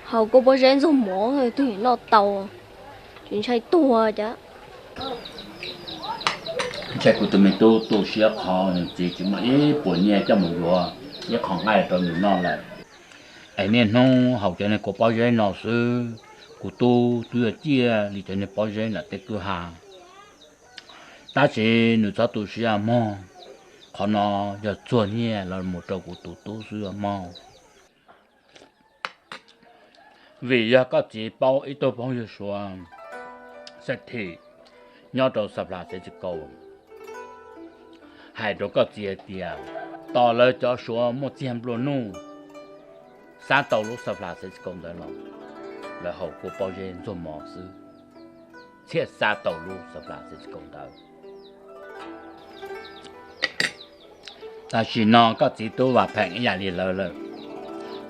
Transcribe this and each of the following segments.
Haus kua pob zeb ntxuag mov twg noj tau, tsis ntshai tuag cas. Ntshai kuv tus me tub tu siab qhov nws txiv tsis muaj ib puas nyiaj coj mus yuav ib qho nqaij rau nws noj lawm. Es niaj hnub haus cov niag kua pob zeb no xwb, kuv tub twb yuav ciaj li cov niag pob zeb nram tej kwj ha. Tab sis nws txhob tu siab mog, qhov no yog txuag nyiaj los mus rau kuv tus tub xwb mog. Vim yog koj txiv paub ib tug phooj ywg Suav xab thim nyob rau Xa Flas Xev Tsis Kaus hais rau koj txiv hais tias tos lawv cov Suav muaj txiag nplua nuj xab tau lub Xa Flas Xev Tsis Kaus ntawd los lawv haus kua pob zeb ntxuag mov xwb, thiaj xab tau lub Xa Flas Xev Tsis Kaus ntawd. Tam sim no koj txiv tub vam pheem ib yam li lawv lawm.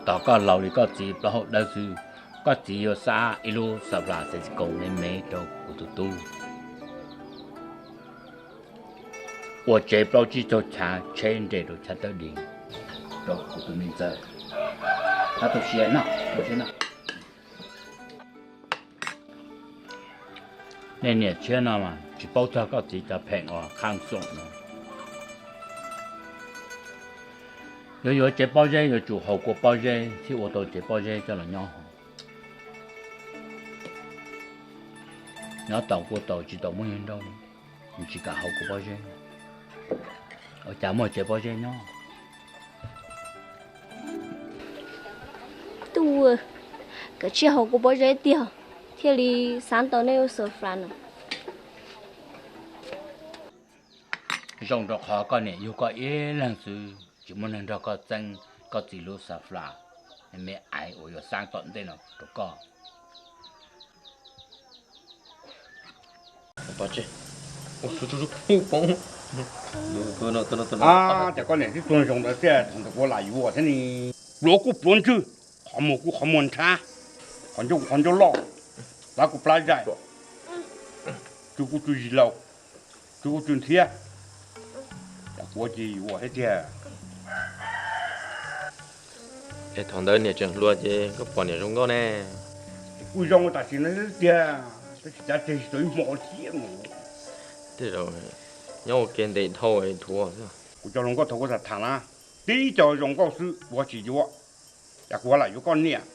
Tos koj laus li koj txiv plaub hau dawb xwb, koj txiv yuav xab ib lub Xa Flas Xev Tsis Kaus me me rau kuv tus tub ua tsev plaub tsib caug chav tsheb nres rau chav tawb di rau kuv tus me ntxawg. Tab tu siab no, tu siab no. Nej niam tshiab no mas tsis paub txog koj txiv cov pheem uas qhaj xoom no. Yuav yuav tsev pob zeb yuav tsum haus kua pob zeb thiaj ua tau tsev pob zeb coj los nyob. Nyob tau kua tau tsis tau muaj nyob nrauj, tsis kam haus kua pob zeb, ua cas muaj tsev pob zeb nyob. Tub, kav tsij haus kua pob zeb tiag thiaj li xab tau nej lub Xa Flas no. Zoo rau qhov koj niam yug koj ib leeg xwb, tsis muaj neeg nrog koj txeeb koj txiv lub Xa Flas me me aiv uas yuav xab tom ntej no rau koj. Ces koj niam twb tuag zoo ntawd tiag, thaum ntawd kuv lam yuav thiab ne. Pluav kuj pluav ntswg, qhov muag kuj qhov muag nrhab, qhov ncauj kuj qhov ncauj loj, plab kuj plab zaim, tsw kuj tsw zis laus, tsw kuj tsw ntxhiab, cas kuv ua ces yuav thiab tiag. Es thaum ntawd niam tseem hluas ces koj pom niam zoo nkauj ne. Kuj zoo tam sim no tiag, tab sis cav tseg tsis tau ib hmo thiab mus. Tej zaum nyob ua ke ntev dhau thuav xwb. Kuv cov hluas nkauj thaum kuv tham tham na, tib co zoo nkauj xwb kuv tsis yuav, cas kuv lam yuav koj niam,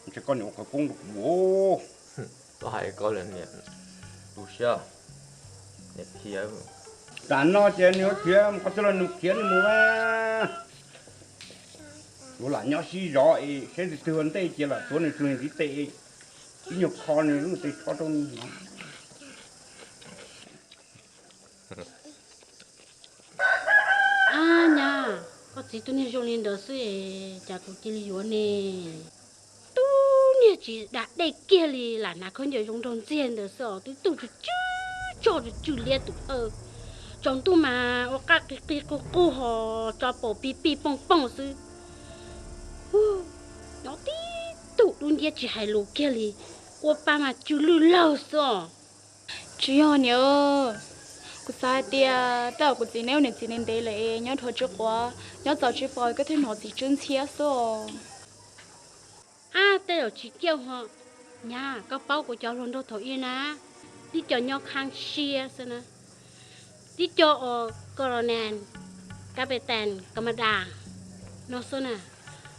ntshe koj niam ua khawv koob rau kuv. Koj hais koj niam tu siab, niam khiav. Tam no ces nws khiav mus qhov twg los nws khiav nws mus. Kuv lam nyob sib zov es saib twg twg ua ntej ces lam tuav nws tus niag ntiv tes, ib nyuag kho nws lub tes tsho rau nws. Ab nyab, koj txiv tub niag zoo li ntawd xwb es cas kuv cia li yuav ne? Tub niag tsis da dej kiag li lam hnav khaub ncaws zoo nraug ntxiag ntawd xwb os, twb tuj tsw tsw tsoj tsw tsw liab tus thawj. Tsaus ntuj mas ua qaj qig qig qug qug hos tso paus pig pig pooj pooj xwb. Nyob tib tug dub nciab tsis hais lus kiag li, ua pa mas tsw lwj lawg xwb os. Tsis yog niam, kuv xav hais tias tej zaum kuv txiv neb ua niam txiv ntev ntev lawm es nyob dhau tsis quav, nyob txaus tsis paub koj thiaj hnov txiv tsw ntxhiab xwb os. Ab, tej zaum tsis kiaj ho. Nyab, koj paub kuv cov hluas nraug thaum ub na, tib co nyob khab siab xwb na, tib co ua colonel, captain, commandant no xwb na,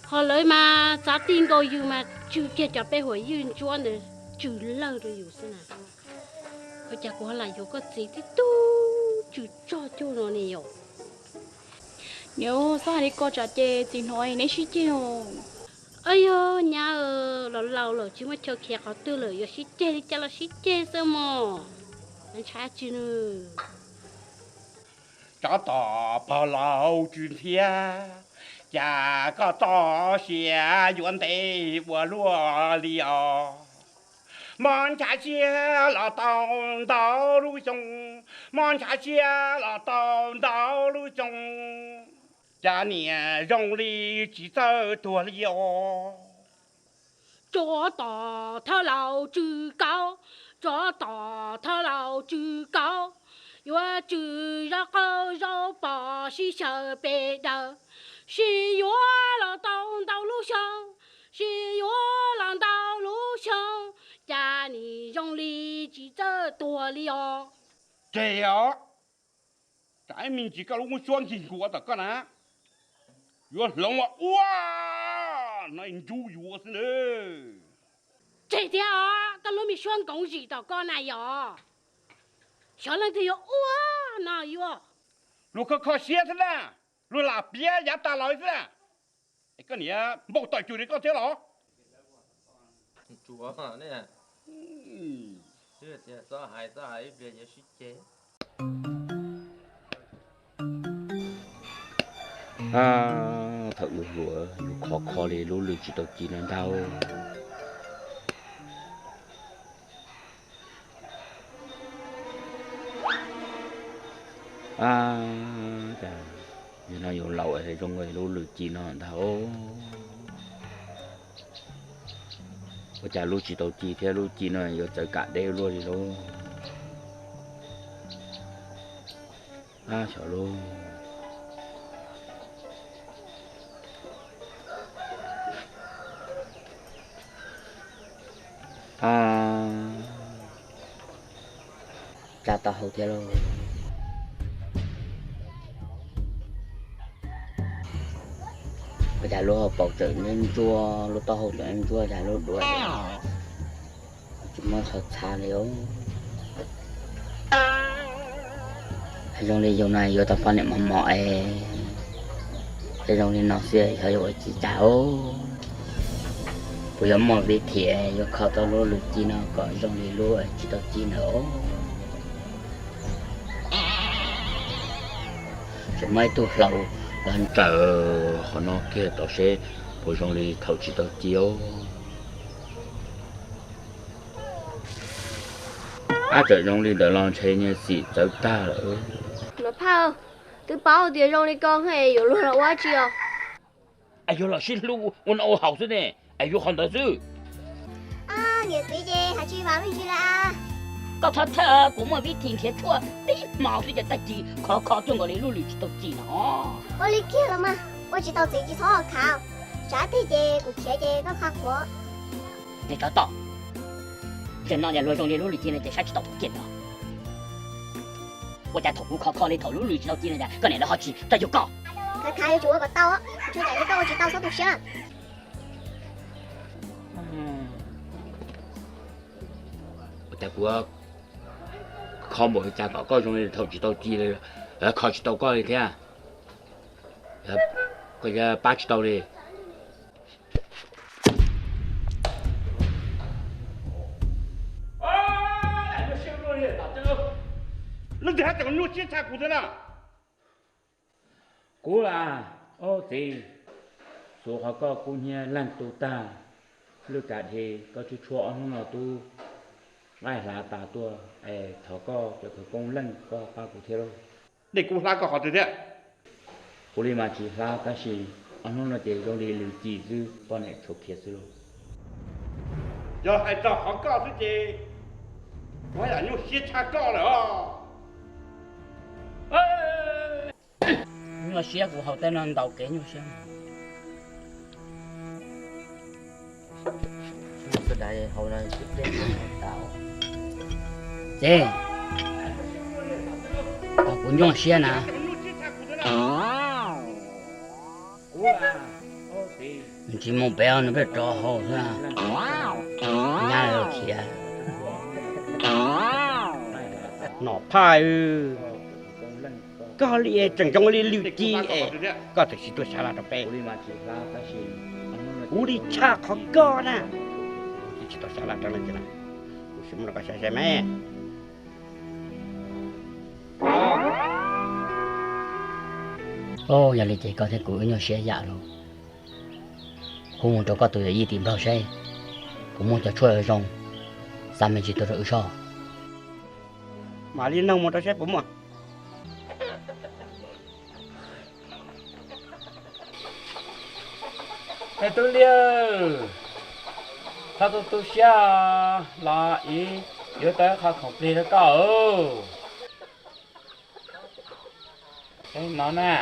ho lawv mas txav tij nkaus yus mas tsw kiag cov peb huam ywj ntsuab ntawd tsw lawg rau yus xwb na. Ua cas kuv ho lam yuav koj txiv tib tug tsw tsoj cuag no ne yom? Niam, txhob hais li ko tsam ces txiv hnov neb sib ceg os. Yog nyab, laus laus lawm tsis muaj chaw khiav qhov twg lawm, yuav sib ceg li cas los sib ceg xwb mog. Ntshai tsi nws. Tsov tom pog laus tsw ntxhiab, cas koj txoj sia yuav ntev ua luaj li os. Mob ntshav siab los tau ntau lub xyoo, mob ntshav siab los tau ntau lub xyoo, cas niam zoo li tsis txawj tuag li os. Tsov tom thawj laus tsw kaub, tsov tom thawj laus tsw kaub, yuav tsw zaub qaub zaub pos sib xyaw pes daws, sib yuav los tau ntau lub xyoo, Tsis yuav los ntau lub xyoo, cas nim zoo li tsis txawj tuag li os. Tseg os, tsam ib me ntsis koj lub suab nkig nkuav tom koj na, yuav hloov ua ua no ntsub yuav xwb na. Tseg thiab os, koj lub me suab nkoov zim tom koj na yog, xyov leej twg yuav ua no yuav. Luag kho kho siab xwb na, luag lam piav yav tas los xwb na. Es koj niam npau taws cus li koj thiab los? Tsuav ne, txhob hais, txhob hais ib pliag yuav sib ceg. Thaum yus hluas yus khov kho li lub lwm tsis tau ci no ntag. Yog no yus laus zoo li lub lwm ci no ntag. Ua cas lub tsis tau ci thiab lub ci no yuav txawv kam deb luaj li lauj. Ab, xyov lauj. Ab, tsa taub hau thiab lauj. Ua cas lub hauv paus tseem ntsuab ntsuab, lub taub hau tseem ntsuab, cas lub duav tsis muaj qhov txha li os. Zoo li yus no yuav tau poj niam mos mos es, es zoo li no xwb xyov yuav ua tsis tau. Puas yuav muaj vib thim yuav kho tau lub lwm ci no kom zoo li lub tsis tau ci ntawd. Tseem muaj ib tug hlau los ntsaws qhov no kiag tod seb puas zoo li thaum tsis tau ci os. Ab, txawm zoo li ntawd los ntshe nyias xim txawv tag lawm. Niam phauj, twb paub tias zoo li ko es yuav luag los ua dab tsi os? Es yuav los sib hlub ua noj ua haus xwb ne, es yuav qhov ntawd xwb. Niam txiv ces hais tsis vam me ntsis li. Koj txhob thawj, kuv muaj vib thim nrhiav tshuaj tib hmo xwb ces tag kis khov kho cuag nkaus li lub lwm tsis tau ci no. Ua li kiag los mas, ua tsis tau txiv tsis txhob khav, tsam ib teg ces kuv khiav ces koj qha qhuav. Niag tsov tom, zaum no yog luag zoo li lub lwm ci no ces saib tsis taus kuv kiag ntag. Ua cas thaum kuv khov kho li thaum lub lwm tsis tau ci no cas koj niam lawv ho tsis coj yug koj? Khav khav yuav tsum ua kom tau, tsuas yog koj ua tsis tau txhob tu siab. Ua cas kuv kho npaum li cas kom koj zoo li thaum tsis tau ci, kho tsis tau koj li thiab, koj pab tsis tau li. Leej twg hais tias nyuaj siab tshaj kuv thiab na? Kuv a, ob txiv, xuav qhov koj kub hnyiab leej tu tag, lwj kav dhev koj tshuab tshuab ob hnub no tub nqaij hlav tas tuaj es thov koj cov khawv koob leej koj pab kuv thiab lauj. Nej kuv hlab koj qhov twg thiab? Kuv li mas tsis hlab tab sis ob hnub no ces zoo li lwm ci xwb, poj niam tshuav khiav xwb lauj. Yog hais txog qhov koj xwb ces kuv haj yam nyuaj siab tshaj koj lawm os. Nyuaj siab kuv haus tej no ntaus kev nyuaj siab. Txiv, kuv nyuaj siab na. Nws tsis mus pem nws pheej rov haus xwb. Nyab los khiav. Nom Phaj, koj li tseem zoo li lwm ci es koj txawm tsis tuaj sab laj rau peb. Kuv li tshaj qhov koj na, kuv tsis tau sab laj rau leej twg na, kuv sim muab rau koj saib saib me. Yog li ces koj thiab kuv wb nyuaj siab yam lauj. Hu mus rau koj tus yawm yij tim nplog saib puas muaj cov tshuaj zoo, xa me ntsis tuaj rau wb soj. Mam li noog mus rau saib puas muaj. Es tub liab, txhob tu tu siab los ib, yuav tau ib qho khoom plig rau koj. No na.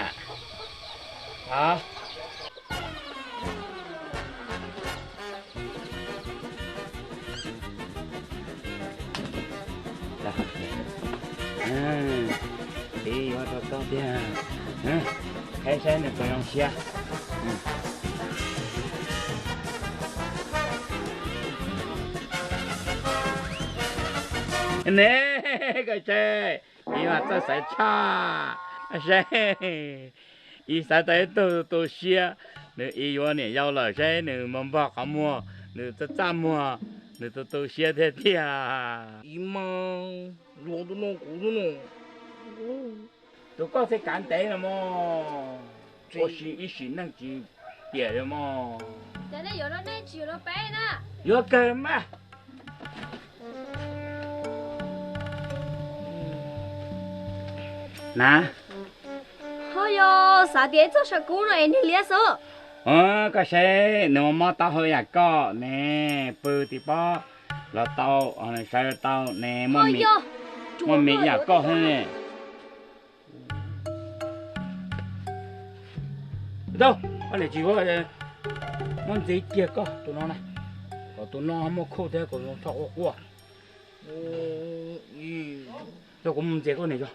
A, Tiag, qhib saib nws puas zoo siab. Ne, koj saib, ib mas txawj xaiv tshaj. Saib, ib xaiv tau ib tug tu siab, nws ib yuav niam yau lawm, saib nws npog npog qhov muag, nws txaj txaj muag, nws tu tu siab thiab tiag. Ib mas luag tus no kuv xwb no. Tus koj thiaj kav ntev no mog. Ua si ib sim neej tsis piam li mog. Yuav kawg mas. Na, ho yog xav tias ib txoj saw kub no es niag liab xwb. Koj saib nws mob taub hau yam koj ne, pw tim pob los tau, sawv los tau ne, muaj me yam koj thiab ne. Tau, koj niam tsis muab ntxiv kiag koj tus no na, kom tus no muaj khauj thiab kom zoo tshoj quaj quaj. Coj kuv mus ntxias koj niam tso.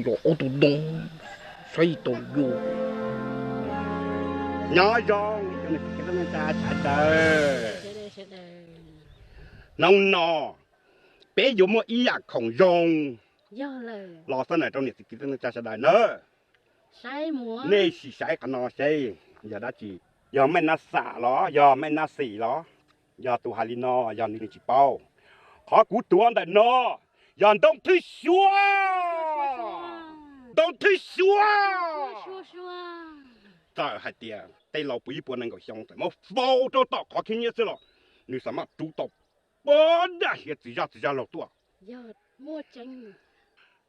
Yog ob tug ntoo saib tau yus. Nyob zoo ib tsoom niam txiv kwv tij neej tsa sawv daws. Hnub no peb yuav muaj ib yam khoom zoo los xab nawm rau niam txiv kwv tij neej tsa sawv daws na. Nej sim saib qhov no seb yog dab tsi, yog mej nab xam los yog mej nab xim los, yog tus hais li no yog nws tsis paub. Qhov kuv tuav ntawm no yog ntoo thwj xyuas, ntoo thwj xyuas. Txawm hais tias tej laus puv ib puas nees nkaum xyoo txawm muab faus rau tom qhov khib nyiab xwb los nws xav maj rub tau pab daj hiav txwm zaj txwm zaj laug tuaj.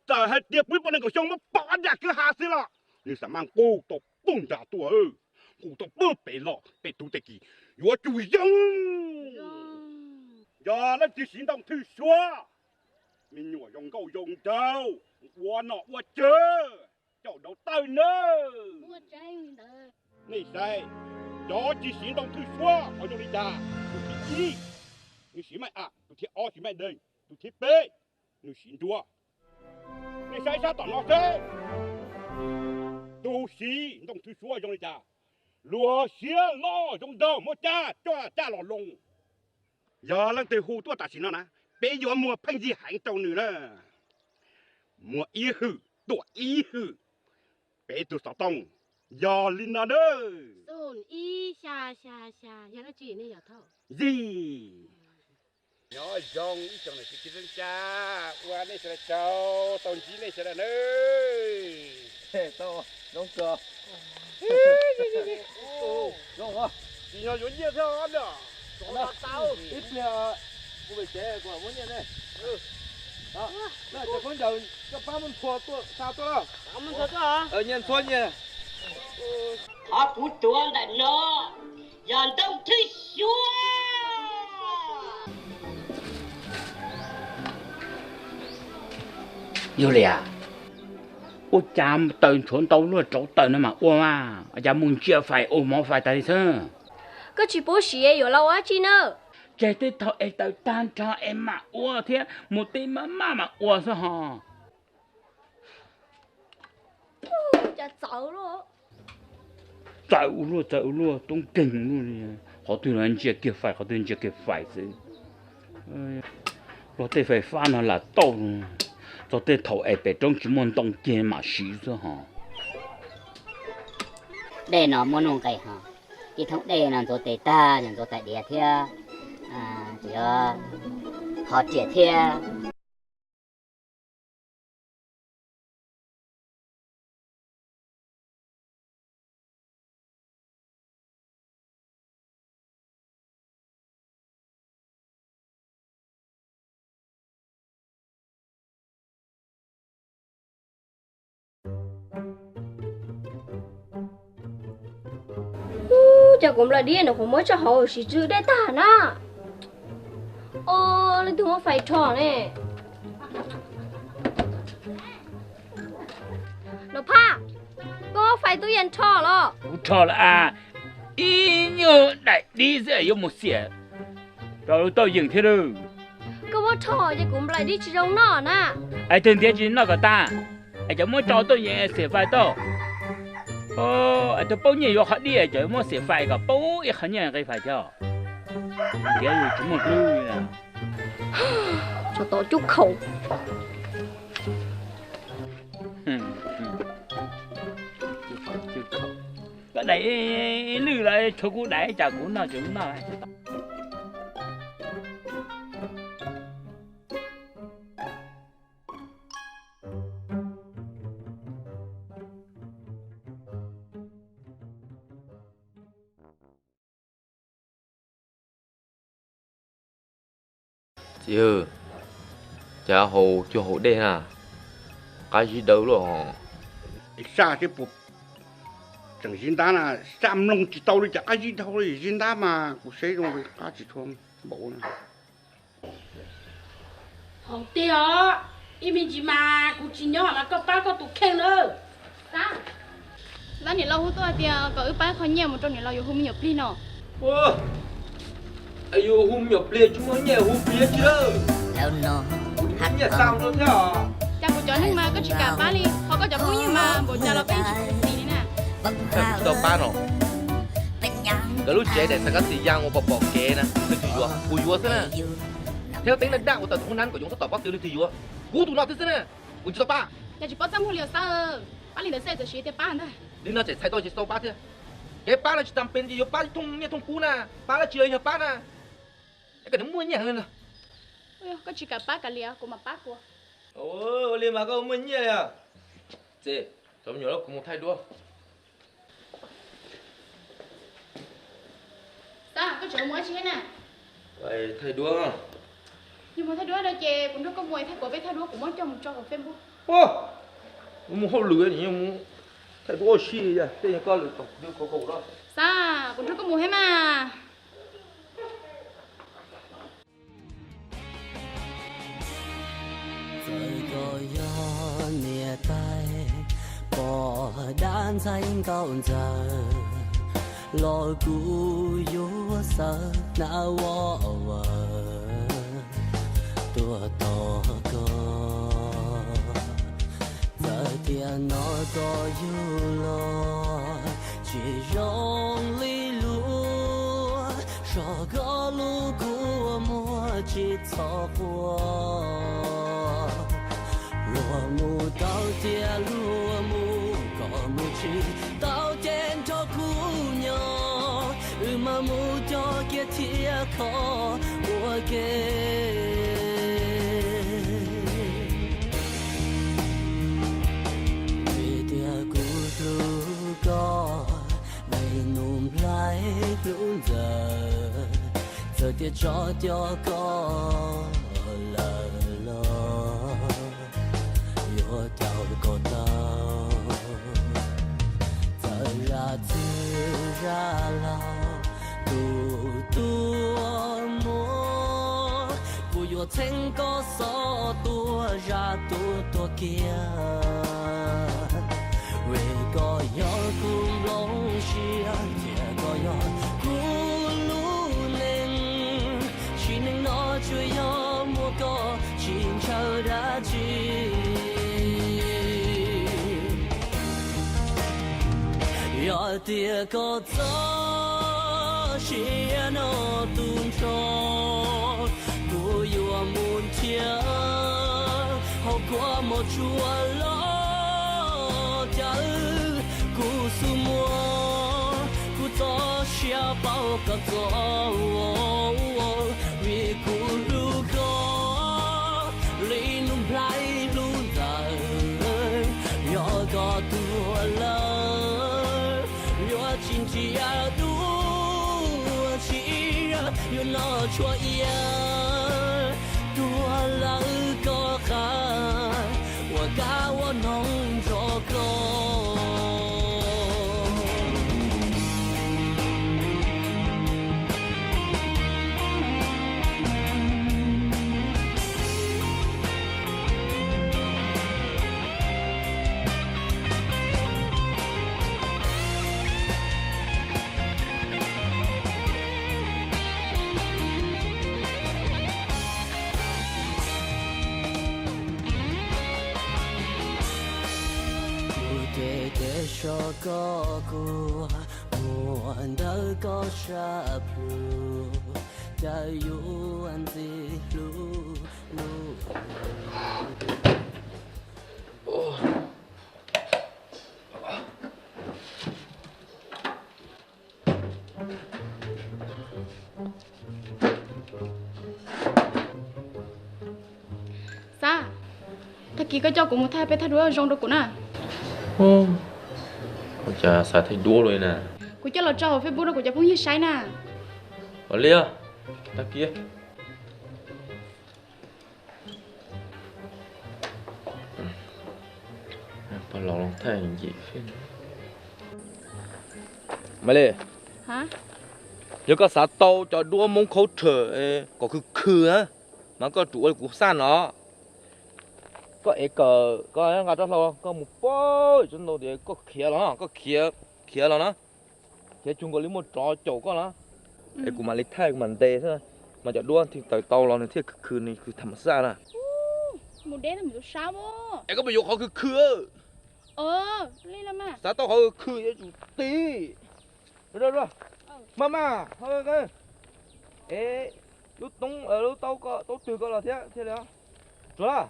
Txawm hais tias puv ib puas nees nkaum xyoo muab pab daj kwj ha xwb los nws xav maj nqus tau pug nra tuaj, nqus tau pug pem los pem tus tej kis yuav tsum yeej. Yog leej twg siv ntoo thwj xyuas, me nyuam zoo nkauj zoo nraug, ua nom ua tswv, caum dauv tawj nawb. Nej saib, cov tsis siv ntoo thwj xyuas qhov zoo li cas, tus thib ib nws siv maij a, tus thib ob siv maij deeg, tus thib peb nws siv nruas. Nej saib sab tom no seb, tus siv ntoo thwj xyuas zoo li cas, luag siab loj zoo nraug muaj caj coj caj los loo. Yog leej twg hu tuaj tam sim no na, peb yuav muag pheej yig heev rau nws na. Muag ib hwm tuaj ib hwm, peb tus xov tooj yog li no na. Yig. Nyob zoo ib tsoom niam txiv kwv tij neej tsa, ua nej sawv daws tsaug, tau ntsib nej sawv daws nawb. Tsis yog yuav nyiaj thiab os. Ib pliag kuv pem tsev kuv muab nyiaj ne. Cov khaub ncaws koj pab muab ntxhua tuaj, xa tuaj lauj. Nyiaj ntxhua nyiaj. Qhov kuv tuav ntawm no yog ntoo thwj xyuas. Yog li, ua cas taws ntshuav ntau luaj, rauv taws no mas ua mas, ua cas mus ntsia fais ua mov fais tas li xwb. Koj tsis pub siv yuav los ua dab tsi na. Tseg tej thaum es taws tag nrho es mam ua thiab, mus tej maj maj mam ua xwb ho. Txawv ua luaj, txawv ua luaj, toob nkeeg ua luaj li. Qhov twg los ntsia kiag fais, qhov twg ntsia kiag fais xwb. Luag tej fais fab no lam tauj, txog tej thaum es pem roob tsis muaj ntoo kiag mam siv xwb ho. Dej no muaj nuj nqes ho, ib thoob dej no ntxuav tes tag, ntxuav tais diav thiab, tsis yog ho riam thiab. Ub, cas kuv nplawm diab no kuv muab tso hauv siv tsw dej tag na. O, leej twg muab fais rho ne? Nov Phaj, koj muab fais tub yees rho los? Kuv rho lawm a, ib nyuag daim dib xwb yuav mus xiam rau lub tauj yeem thiab lauj. Koj Muab rho ces kuv nplaim dib tsis zoo noj na. Es tug ntiav tsis noj kom tag, es cov muab tso tuaj yeem xim fais tau. Es tug paub nyiaj yuav qhov dib es cov muab xim fais kom paub ib qho nyiaj nqi fais thiab. Ntiav yus tsis muaj hlwb li na. Tsov tom cub khaum. Koj daim ib lwj los tshuav kuv daim, cas kuv noj tsis noj. Txiv, cas haus cuag haus dej na, qab zib dawb luaj os. Saj thiab puas tseem zib ntab na, saj mloog tsis tau li cas qab zib dhau li, zib ntab mas kuv saib zoo li qab tsis tshua npaum na. Haus tiag os, ib me ntsis mas kuv tsis nyob mas koj pab koj tus kheej na. Tab niam laus hu tuaj hais tias kom wb pab qhov nyiaj mus rau niam laus yuav hu me nyuam plig no. Yus hu me nyuam plig tsis muaj nyiaj hu plig tsis lawm. Nyiaj xa rau thiab. Cas kuv cov neeg mas koj tsis kam pab li, ho koj cov phooj ywg mas npaum cas los peb tsis kam li na. Tsis tau pab no. Nkawd lub tsev daim xav kab txiv ya ua pom pom kev na, leej twg yuav? Kuv yuav xwb na. Thiab teeb daj daj ua tau tus hoob nab kom yoov tab tom pob tw leej twg yuav? Kuv tus no twb xwb na. Kuv tsis tau pab. Yog tsis paub txaj muag li os Xab, pab li ntawd xwb txawm siv tias pab ntag. Li no tseem txhais tau tsis tau pab thiab. Kev pab no tsis tas pes ces yuav pab thooj nyiaj thooj kub na. Pab dab tsi los yog pab na. Es koj niam muaj nyiaj heev li ntag. Koj tsis kam pab kav liam, kuv mam pab kuv. Ua li mas koj muaj nyiaj li. Txiv, cov me nyuam los kuv mus thaij duab. Xab, koj tseem mus ua dab tsi thiab na? Thaij duab. Yog mus thaij duab no ces kuv nrog koj mus, thaij puas peb thaij duab kuv muab coj mus tso hauv Facebook. Mus hauj lwm mus thaij duab ua si, tej koj lwm tus kaus kaus los. Xab, kuv nrog koj mus thiab mas. Txawm koj yog niam tais pom dab ntxaig nkauj ntxawm los kuv yuav xaws hnav ua vawm tuaj tos koj. Txawm tiam no koj yug los tsis zoo li luag, zog koj lub kua muag tsis txhob quaj. Luag mus tau tiag luag mus, koj mus tsis tau ces nrog kuv nyob, wb mam mus coj kiag thiab kho ua ke. Vim tias kuv hlub koj, dai nus nplaig hlub ntxawm, txawm tias tso cov koj lawm los yuav caum kom tau. Txawm zaj txwg zaj laug tus tuaj muab, kuv yuav txheeb koj xov tuaj zaj tuaj tuag kiag. Vim koj yog kuv nplooj siab, thiab koj yog kuv lub neej. Sim neej no tsuas yog muaj koj tsis ntshaw dab tsi. Yog tias koj txoj sia no tu nrho, kuv yuav mus nrhiav hauv kua muag tsuas los caw kuv xub muag. Kuv txoj sia paub koj txoj, vim kuv hlub koj li nus nplaig hlub ntxawm. Yog koj tuag lawm, yuav tsis nrhiav dua tshiab, yuav noj tshuaj iab tuag lawm koj qab uas kab ua noog nrog koj. Yog koj kuj muaj ntawm koj sab plhu, cas yuav ntxim hlub lub. Xav, tag kis koj coj kuv mus thaij peb thaj duab zoo rau kuv na. Ua cas xav thaij duab li na? Kuv coj los tso hauv Facebook rau kuv cov phooj ywg saib na. Ua li, tag kis. Maiv Lis, yog koj xav tau cov duab Hmoob khaub rhawm kom khw khw na, mas koj tsum ua li kuv xaj no. Koj ev kawm, koj nqa rab hlau, koj mus pab tsob ntoo tias koj khiav los no, koj khiav, khiav los na, khiav cuag nkaus li muaj tsov caum koj na. Es kuv mam li thaij, kuv mam ntes xwb, mas cov duab thiaj tawm tau los nws thiaj khw khw, nws khw tham ma xaj na. Mus deb mus sab. Es koj puas yuav qhov khw khw? Xav tau qhov khw khw yuav tsum tiv. Maj maj, es lub toob, lub taub twg koj los thiab thiaj li. Tsuav.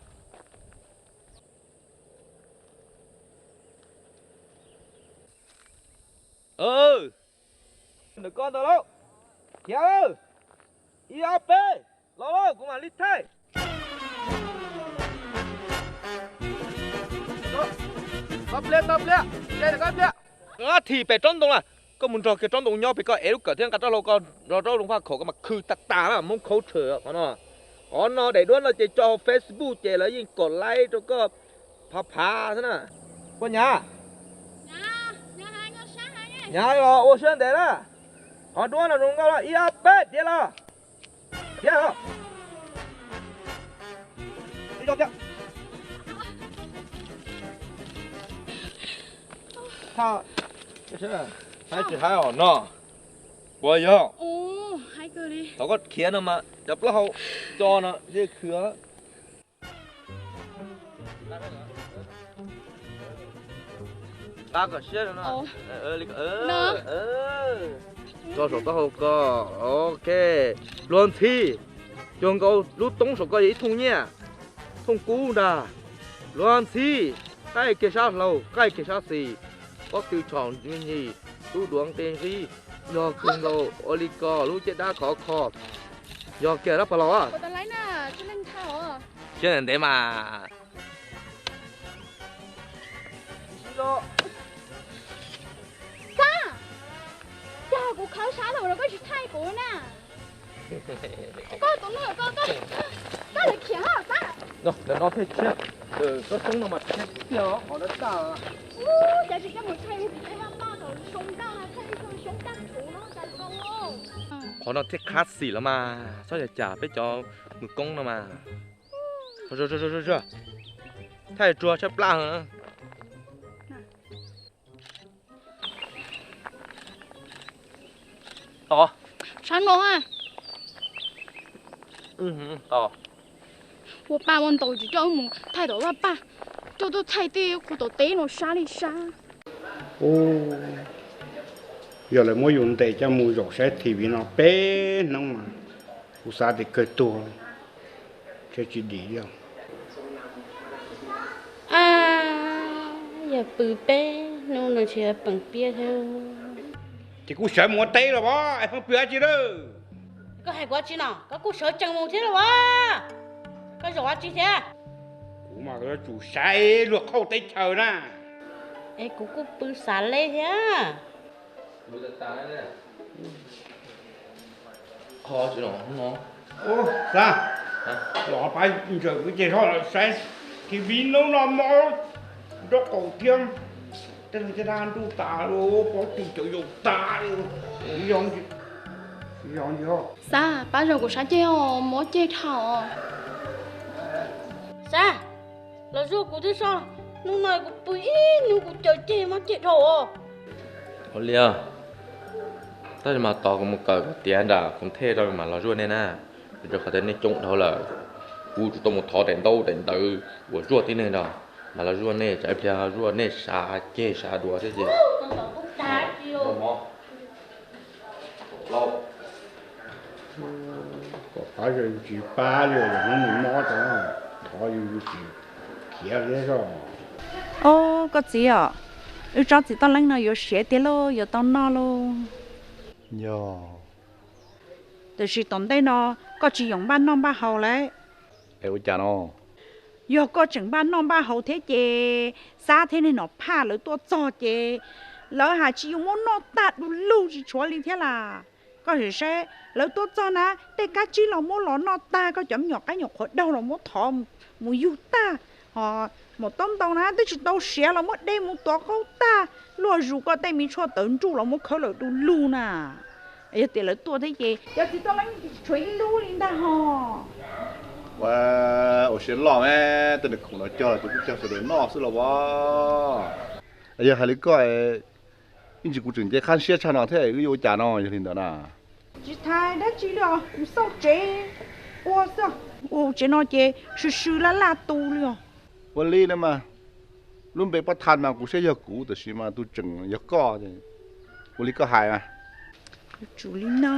Ntawm koj ntawd lauj. Khiav lawm. Ib ob peb, los lauj, kuv mam li thaij. Tau pliag, tau pliag, ces koj pliag. Thim pem tsob ntoo na, koj mus nrog kiag tsob ntoo nyob pem, koj ev lub kawm thiab nqa rab hlau, koj nrog rau loo faj khaum, koj mam khw tag tas na, Hmoob khaub rhawm qhov no. Qhov no daim duab no ces tso hauv Facebook ces lawv yeej kom like rau koj phav phav xwb na. Koj nyav, nyav los ua siab ntev na. Qhov duab no zoo nkauj na, ib ob peb, tiav los. Tiav los. Haib tsis haib os no. Puas yog? Thaum koj khiav no mas cov plaub hau tso no yeej khw. Nqa kom siab no. Tso saum taub hau ko. Ok. Luag ntxhi, cuag nkaus lub toob saum ko yog ib thooj nyiaj, thooj kub ntag. Luag ntxhi, qaij kiag sab hlau, qaij kiag sab xis, pob tw tshom me nyis, tub duav nqi nqib, yog cuag nkaus ua li ko lub caj dab khov kho, yog kiag dab pog laus. Siab ntev ntev mas. Xab, cas kuv khawb sab thaum no koj tsis thaij kuv na? Koj tus no, koj, koj, koj lawv khiav Xab. No, no thiaj tshiab. Koj xyoob no mas tshiab tiag os, qhov no tag. Ub, cas tsis coj mus thaij ub, thaij vaj paj thaum xyoo ntag, thaij xyoo tag kuv no cas zoo. Qhov no thiaj qhab xim los mas, txhob yog cas peb cov mus koob no mas. Thaij tsuag tshaib plab. Tod. Sab no a. Ua pa ua ntaus tsis coj wb mus thaij tom vaj paj, coj tuaj thaij tej kuv tom teb no sab li sab. Yog lawv muab yus ntes coj mus zaum saib T V no peb hnub mas kuv xav tias kawg tuag, thiab tsis dim li. Yog pw peb hnub no tsis peem piab thiab. Ces kuj sawv mus ua teb los as, pheej pw dab tsi lawm? Koj hais kuv dab tsi no? Koj kuj sawv tsees mus thiab los as? Koj zaum dab tsi thiab? Kuv mas yuav tsum saib luag qhauj teb chaws na. Es kuv kuj pw xav leb thiab. Xav los pab ntsaws kuv ces ho los saib T V hnub no mob nraub qaum thiab. Tej no caj dab ntuj tas, pob tw cov yaus tas li. Xav pab zog kuv sab ceg os, mob ceg dhau. Xav, los zuaj kuv thiab soj, hnub no kuv pw ib hnub kuv caws ceg mob ceg dhau os. Ua li, tab sis mas tos kuv mus kawm kom tiav nram Koob Thej rau mam los zuaj nej na. Rau qhov tias nej coob dhau lawm, kuv tsuas tau mus thov daim ntaub daim ntawv uas zuaj tib neeg nrog. Los zuaj nej, tsam ib pliag zuaj nej sab ceg sab dua thiab ces. Kom qab yus tsis pab li, yus hnub nws mob tas, thov yus tsis khiav li zog. Au, koj txiv os, wb tsob txiv toj leeb no yuav siav tiag lauj, yuav tau noj lauj. Yog. Tiam sis tom ntej no koj tsis yoom npaj noj npaj haus lauj. Es ua cas no? Yog koj tseem npaj noj npaj haus thiab ces Xab thiab niag Nom Phaj lawv tuaj txog ces lawv hais tsis yuav muab noj tag du lug tsis tshuav li thiab las. Koj sim saib lawv tuaj txog na, tej kab tsib los muab los noj tag, koj cov me nyuam qaib nyuam qhuav daug los muab thov mus yug tag, ho maum taub ntoo na twb tsis tau siav los muab de mus tuav qaub tag, luaj zus koj tej me tshuaj tawv nruj los muab khawb lawm du lug na. Yog tias lawv tuaj thiab ces cov txiv toj leeb tshuav ib lub li ntag ho. Ua, ua siab loj me, tej nws khoom no cog los ces kuj cog sawv daws noj xwb los as. Yog hais li koj, ib ntsis kuv tseem nce qab siab tshaj no thiab wb yuav ua cas no yog li ntawd na? Tsis tas dab tsi li os, kuv xauj tsev ua xwb, ua tsev no ces sw sw laj laj tu li os. Ua li no mas, lub npe pab thaj mas kuv saib yog kuv, tab sis mas tus tseem yog koj, ua li koj hais mas. Yuav tsum li no.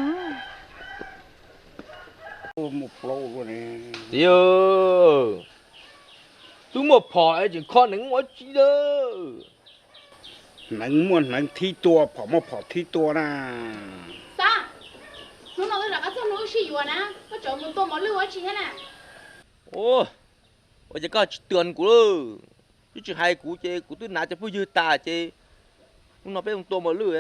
Txiv, twb muaj phom es tseem kho hneev ua tsi lawm? Hneev muaj hneev thib tua, phom muaj phom thib tua na. Xab, hnub no twb rov qab txog hnub wb sib yuav na, koj tseem mus tua mos lwj ua tsi thiab na? Ua cas koj tsis tuam kuv lawm? Twb tsis hais kuv ces kuv twb hnav cov phooj ywg tas ces hnub no peb mus tua mos lwj.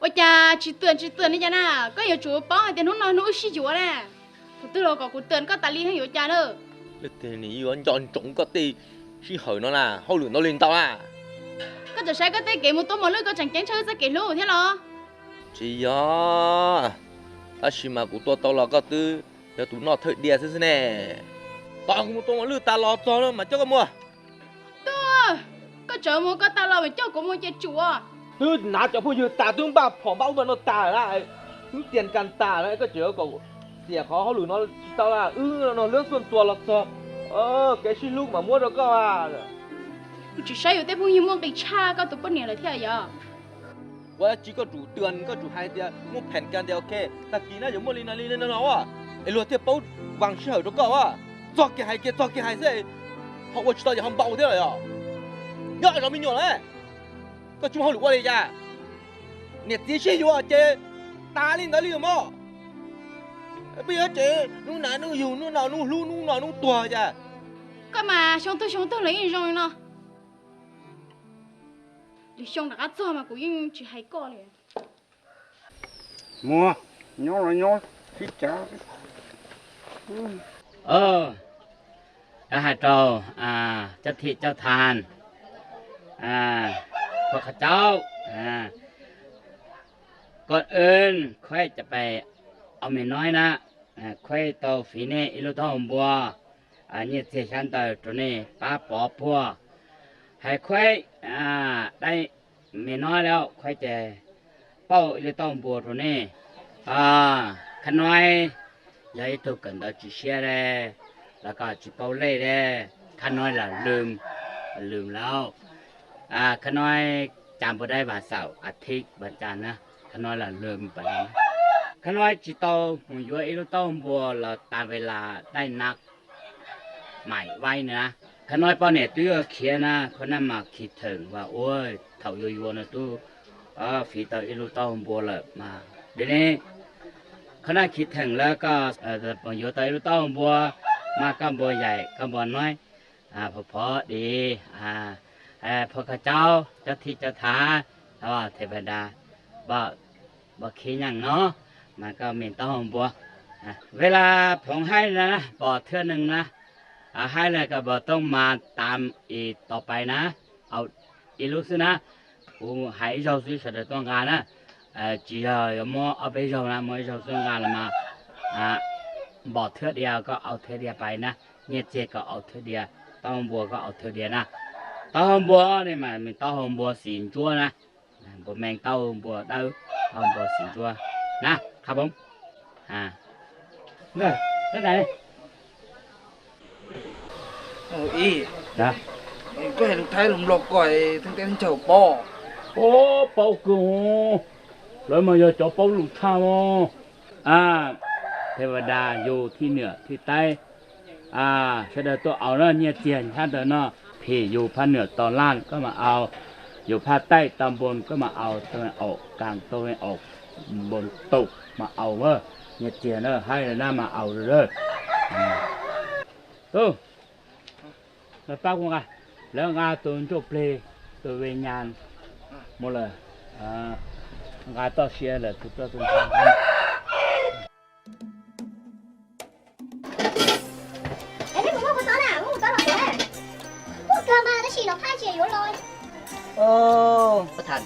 Ua cas tsis tuam tsis tuam li cas na, koj yuav tsum paub hais tias hnub no hnub wb sib yuav na. Thaum twg los kom kuv tuam koj tas li yuav cas na. Leej twg nws yuav nco ntsoov koj tej sij hawm no na, hauj lwm ntau li ntau na. Koj tseem saib koj tej kev mus tua mos lwj koj tseem ceeb tshaj wb txoj kev hlub thiab los? Tsis yog, tab sis mas kuv tua tau los koj twb yog tus noj thawj diav xwb xwb ne. Tos kuv mus tua mos lwj tas los txog mas coj koj mus. Tuaj, koj tseem mus koj tas los mas coj kuv mus ces tsum. Twb hnav cov phooj ywg tas, twb npaj phom npaj ub npaj no tas na, twb tias kas tas na, koj tseem kom xiam qhov hauj lwm no tsis tau na. Wb no lub xuaj tua los txog, kev sib hlub mas muab rau koj. Kuv tsis saib yus tej phooj ywg muaj nqis tshaj koj tus poj niam lawm thiab yog? Ua dab tsi koj tsum tuam, koj tsum hais tias muaj phem kas tias ok, tag kis na yuav muaj li no li no no, es luag thiaj paub vas sij hawm rau koj. Txog kiag hais kiag, txog kiag hais xwb, ho ua tsis tau yog ho npau thiab los yog? Nyob zov me nyuam lawm, koj tsis muaj hauj lwm ua li cas? Niam txiv sib yuav ces tas li ntawd li mog. Peb yuav tsev hnub nas hnub yug, hnub no hnub hlub, hnub no hnub tuag cas? Koj mas xyoo tuag xyoo tuag los yeej zoo li no. Lwm xyoo rov qab txog mas kuv yeej tsis hais koj li. Muag, nyob los nyob, sib cav. Kuv hais rau cov thim cov thas, phuas qhov caub, koj wb Khuaib cov pais ua me noib na, Khuaib tau fiv nej ib lub taub hau npua, nyiaj txiag xyab ntawv rau nej pab pov puag. Hais Khuaib dai me noib lawm, Khuaib ces pauj ib lub taub hau npua rau nej. Khab Noib yog ib tug kawm ntawv tsis siab deb, los koj tsis paub lej deb, Khab Noib lam lwm, lwm lawm. Khab Noib cas npua dai vas xaum a thib vas cas na, Khab Noib lam lwm pas. Khab Noib tsis tau mus yuav ib lub taub hau npua los tas ve las dai na. Maim vaib na, Khab Noib poj niam twb yuav khiav na, Khab Noib mas khi theem vas ua thaum yuav yuav no twb fiv tau ib lub taub hau npua lawm mas. Dej ne, Khab Noib khi theem lawm, koj mus yuav tau ib lub taub hau npua, mas koj npua yaim koj npua noib, phov phov di, phua koj caub cov thib cov thav, them pais das, npua khi nyeem no, mas koj me taub hau npua. Ve las phoov haib na, pom thwj neeg na, haib na koj npua tooj mas tas ib tog pais na, ib lub xwb na, kuv hais ib zaug xwb sawv daws tuaj nqa na, tsis yog yuav muab ob peb zaug na, muab ib zaug xwb nqa los mas npom thwj diav koj au thwj diav pais na, nyiaj txiag koj au thwj diav, taub hau npua koj au thwj diav na. Taub hau npua ne mas me taub hau npua xim ntsuab na, npua me taub hau npua dawb, taub hau npua xim ntsuab na, qhab poob. Ib, Koj hais lus Thaib los Nplog koj theej teb theej chaw paub? Paub kawg, lawv mas yog cov paub lus tshaj os. Thev Vas Das yug thij nwm thij taib, sawv daws tuaj aus na, nyiaj txiag nyob ntawm no, phim yug phaj nwm tos laj koj mam aus, yug phaj taij tau npoo koj mam aus, tau aum kas tau aum npoo taum mam aus, nyiaj txiag na haib na mas aus lawm. Tub, lawv pab kuv nqa, lawv nqa tus ntsuj plig, tus ve nyas mus lawm, nqa toj siab lawm tus toj tus ntxhais. Pab Thas,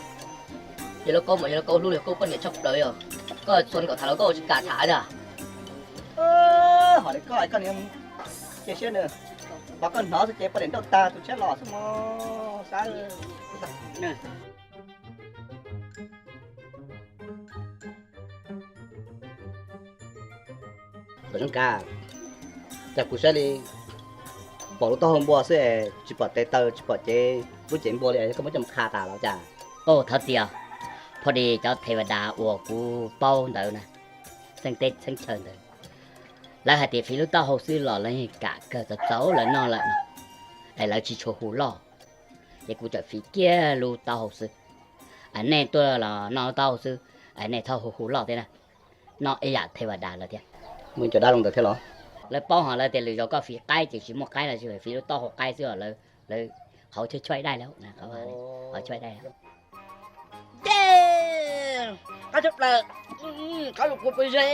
yog lub kaub mas yog lub kaub hlub li kaub poj niam tshaj plaws yog, koj txhua kom tham los koj tsis kam tham na. Hom li koj, koj niam cia siab nws, pom koj hnov xwb ces poj niam nrauj tag tus tshiab los xwb mog. Xab, Thaum zoo cas, cas kuv saib li pom lub taub hau npua xwb es tsis pom tes taw tsis pom cev lub cev npua li, koj muab coj mus qha tas los cas? Au, thov txim, phoj dis cov Thev Vas Das uas kuv paub ntawd na, txheej teb txheej chaw ntawd, lawv hais tias fiv lub taub hau xwb los lawv yeej kam kawg, txaus txaus lawv noj lawm no, es lawv tsis tshua hu loj. Ces kuv txawm fiv kiag lub taub hau xwb. Nej tuaj los noj lub taub hau xwb, nej txhob hu hu loj thiab na. Noj ib yam Thev Vas Das lawm thiab. Muaj cov dab zoo ntawd thiab los? Lawv paub hos lawv tias lwm zaus koj fiv qaib ces tsis muaj qaib los, tsis fiv lub taub hau qaib xwb os, lawv qhov chaw choij dai lawm, qhov chaw dai. Ces qab tshaj plaws, qab lus kua pes ze.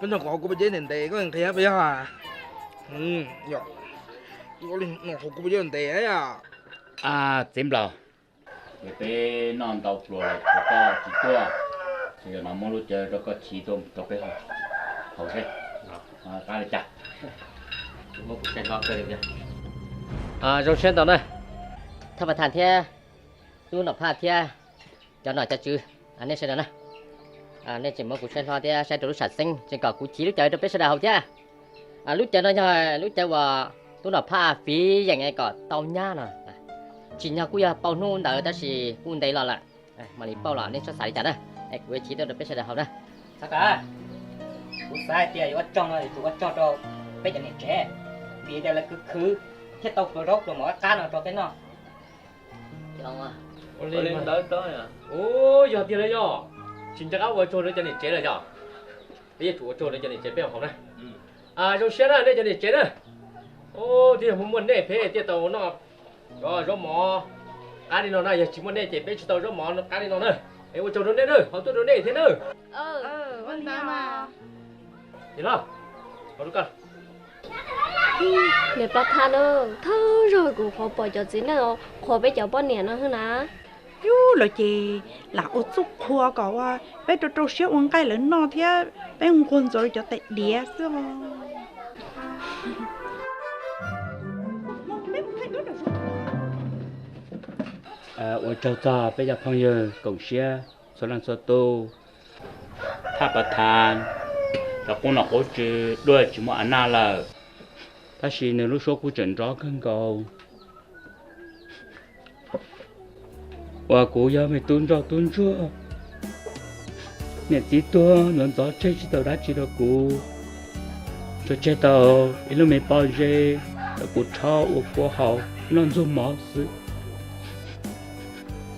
Koj nrog kuv hauv kua pes zeb ntev ntev koj nqhis pes yog? Hauv kua pes zeb ntev. Txiv Nplaug, peb noj ntau pluas lawm, koj tsis tuaj, ces zaum no muab lub cawv rau koj chiv tuaj rau peb haus seb qab li cas. Zoo siab ntau na, Thaj Pas Thas thiab Tub Nom Phaj thiab cov nom cov tswv, nej sawv daws na, nej tseem muab kuv saib hlob thiab saib rau lub sam xeeb, tseem kom kuv chiv lub cawv rau peb sawv daws haus thiab. Lub cawv no yog lub cawv uas Tub Nom Phaj fiv yeem kom tau nyab no. Tsim nyog kuj yog paub hnub ntawd tab sis kuj ntev los lawm, mam li paub los nej txhob xav li cas na. Kuv yuav chiv tuaj rau peb sawv daws haus na. Txhob kav, kuv xav hais tias yuav ua tsaug no yuav tsum ua tsaug rau peb cov niam tsev, vim tias lawv khwv khwv thiaj tau pluas zaub pluas mov qab no rau peb noj. Ua li ntawd, yog tiag na yog, tsis nco qab ua tsaug rau cov niam tsev lawm yog, peb yuav tsum ua tsaug rau cov niam tsev peb haus na. Zoo siab na nej cov niam tsev na. Twb yog muaj nej peb thiaj tau noj zaub mov qab li no na, yog tsis muaj nej ces peb tsis tau zaub mov qab li no na. Es ua tsaug rau nej na, ho tuaj rau nej thiab na. Niam Paj Thaj na, thawj zaug kuv qhuav pom cov txiv neej qhuas peb cov poj niam no hwb na. Yus lawv ces lam ua txuj qhua kom peb rau rau siab ua nqaij lawv noj thiab peb nquag ntxuav cov tais diav xwb os. Ua tsaug txog peb cov phooj ywg koom siab txhua leej txhua tus. Thaj Pas Thas, cov qub nom qub tswv duaj tsis muaj a naj lawm, tab sis nws lub suab kuj tseem nrov kawg nkaus. Uas kuv yog me tub ntsoj tub ntsuag, niam txiv tuag ntxov ntxov tseg tsis tau dab tsi rau kuv, tsuas tseg tau ib lub me pob zeb rau kuv rhaub ua kua haus noj ntxuag mov xwb.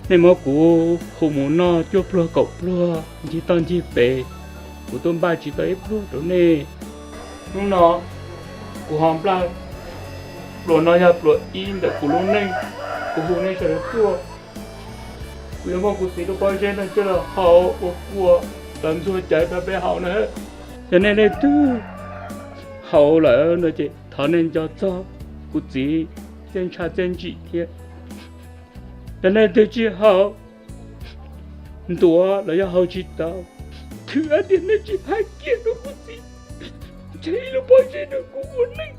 Nej muab kuv hu mus noj cuaj pluag kaum pluag ncig toj ncig pes, kuv twb npaj tsis tau ib pluag rau nej. Hnub no kuv ho npaj pluas no yog pluas ib ntawm kuv lub neej, kuv hu nej sawv daws tuaj. Kuv yuav muab kuv txiv lub pob zeb no coj los haus ua kua los ntxuag cawv rau peb haus na. Yog nej leej twg haus lawm no ces thov nej nco txog kuv txiv txiaj ntsha txiaj ntsim thiab. Yog nej leej twg tsis haus, ntuav los yog haus tsis tau, thwm hais tias nej tsis hais kiag rau kuv txiv, tseg ib lub pob zeb rau kuv ua neej.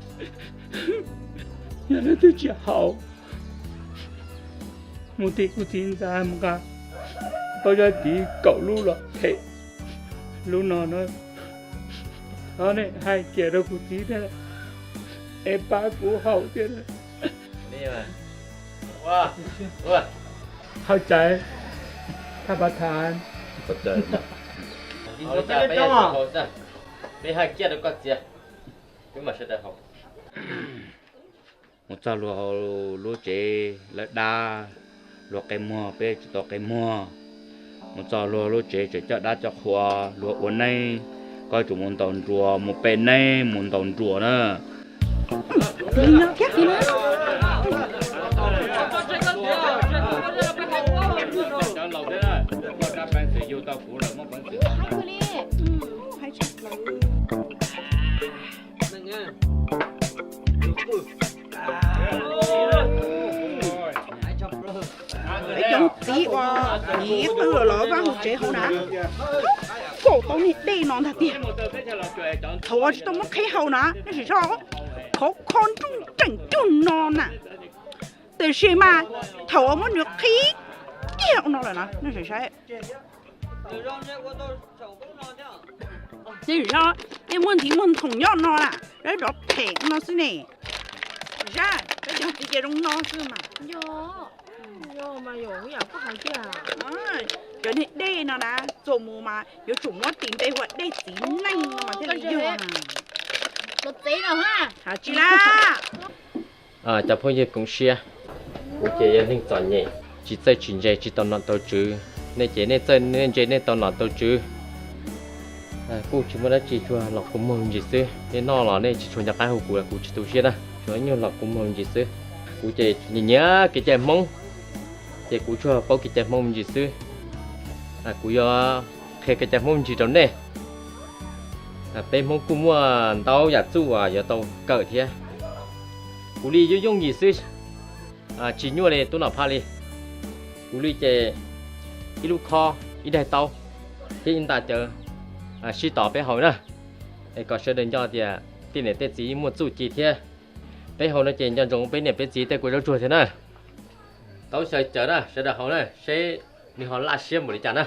Yog nej leej twg tsis haus, mus tim kuv txiv ntxa mus nqa pob zeb tid kaum lub los them lub no na. Thov nej hais kiag rau kuv txiv thiab. Es pab kuv haus thiab. Thaj tsam, thaj pav thav, peb haj kiab rau koj txiav, peb mam sawv daws haus. Mus txog luag hauv lub tsev lawv dab, luag qe muag peb tsis tau qe muag. Mus txog luag lub tsev tseem coj dab coj qhua, luag ua neeb, koj yuav tsum mus ntaus nruas, mus pe neeb mus ntaus nruas na. Peb cov txiv uas niam qwj los vaj hauv tsev hauv na, kaum tau niag dej no ntag tiag. Thaum uas tsis tau muab qhib haus na, nej sim saib, qhov kho nruj nreem cuag no na. Tiam sis mas thaum uas muab nws qhib kiag no lawm na, nej sim saib. Nej sim saib, tej muaj nthiv muaj nthoom nyob no na, zab zov phem no xwb ne. Zab, peb cov txiv ces zoo no xwb mas. Cov niag dej no na, txuas mus mas yuav tsum muab tis npe hu ua dej txiv neej no mas thiaj li yog. Hais tsis laj. Cov phooj ywg koom siab, kuv ces yog neeg txom nyem, tsis txawj tsis ntse tsis tau nom tau tswv. Nej ces nej txawj nej ntse nej tau nom tau tswv. Kuj tsis muaj dab tsi, tsuas los kua muag me ntsis xwb. Nej noj los nej tsis tshua nco qab hu kuv, kuv tsis tu siab na, tsuas ib nyuag los kua muag me ntsis xwb. Kuv ces nyiam nyiam kev cai Hmoob, ces kuv tsuas paub kev cai Hmoob me ntsis xwb. Kuv yuav qhia kev cai Hmoob me ntsis rau nej. Peb Hmoob kuj muaj ntau yam txuj uas yuav tau kawm thiab. Kuv li yooj yooj yim xwb, tsis nyuaj li tub Nom Phaj li. Kuv li ces ib lub khob, ib daim taub thiab ib nta cawv sib tos peb haus na. Es kom sawv daws nco tias tej niam tej txiv muaj txuj ci thiab. Peb haus no ces nco ntsoov peb niam peb txiv tej kua zaub tsuag thiab na. Taub xyaw cawv na, sawv daws haus na, seb nws ho laj siab npaum li cas na.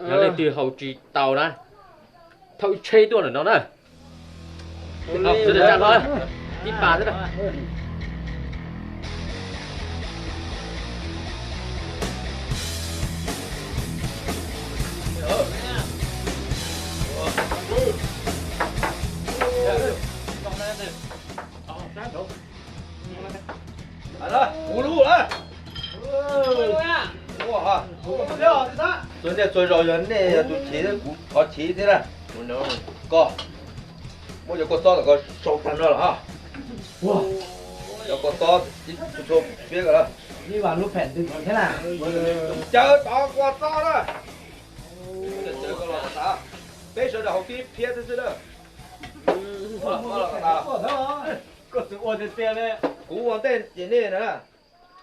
Yog leej twg haus tsis tau na, thauj tsheb tuaj ntawm no na. Sawv daws tsa hlo, tib pas xwb na. Kuv lub na. Txhua niaj txhua zaus yog nej yog tus chiv, kuv qhov chiv thiab na. Koj muab cov kua txob tom koj sau tag nrho los. Cov kua txob tib txhua piab ko na. Cawv tov kua txob na. Peb sawv daws haus tib phiab xwb xwb na. Kuv ua ntej ces nej na,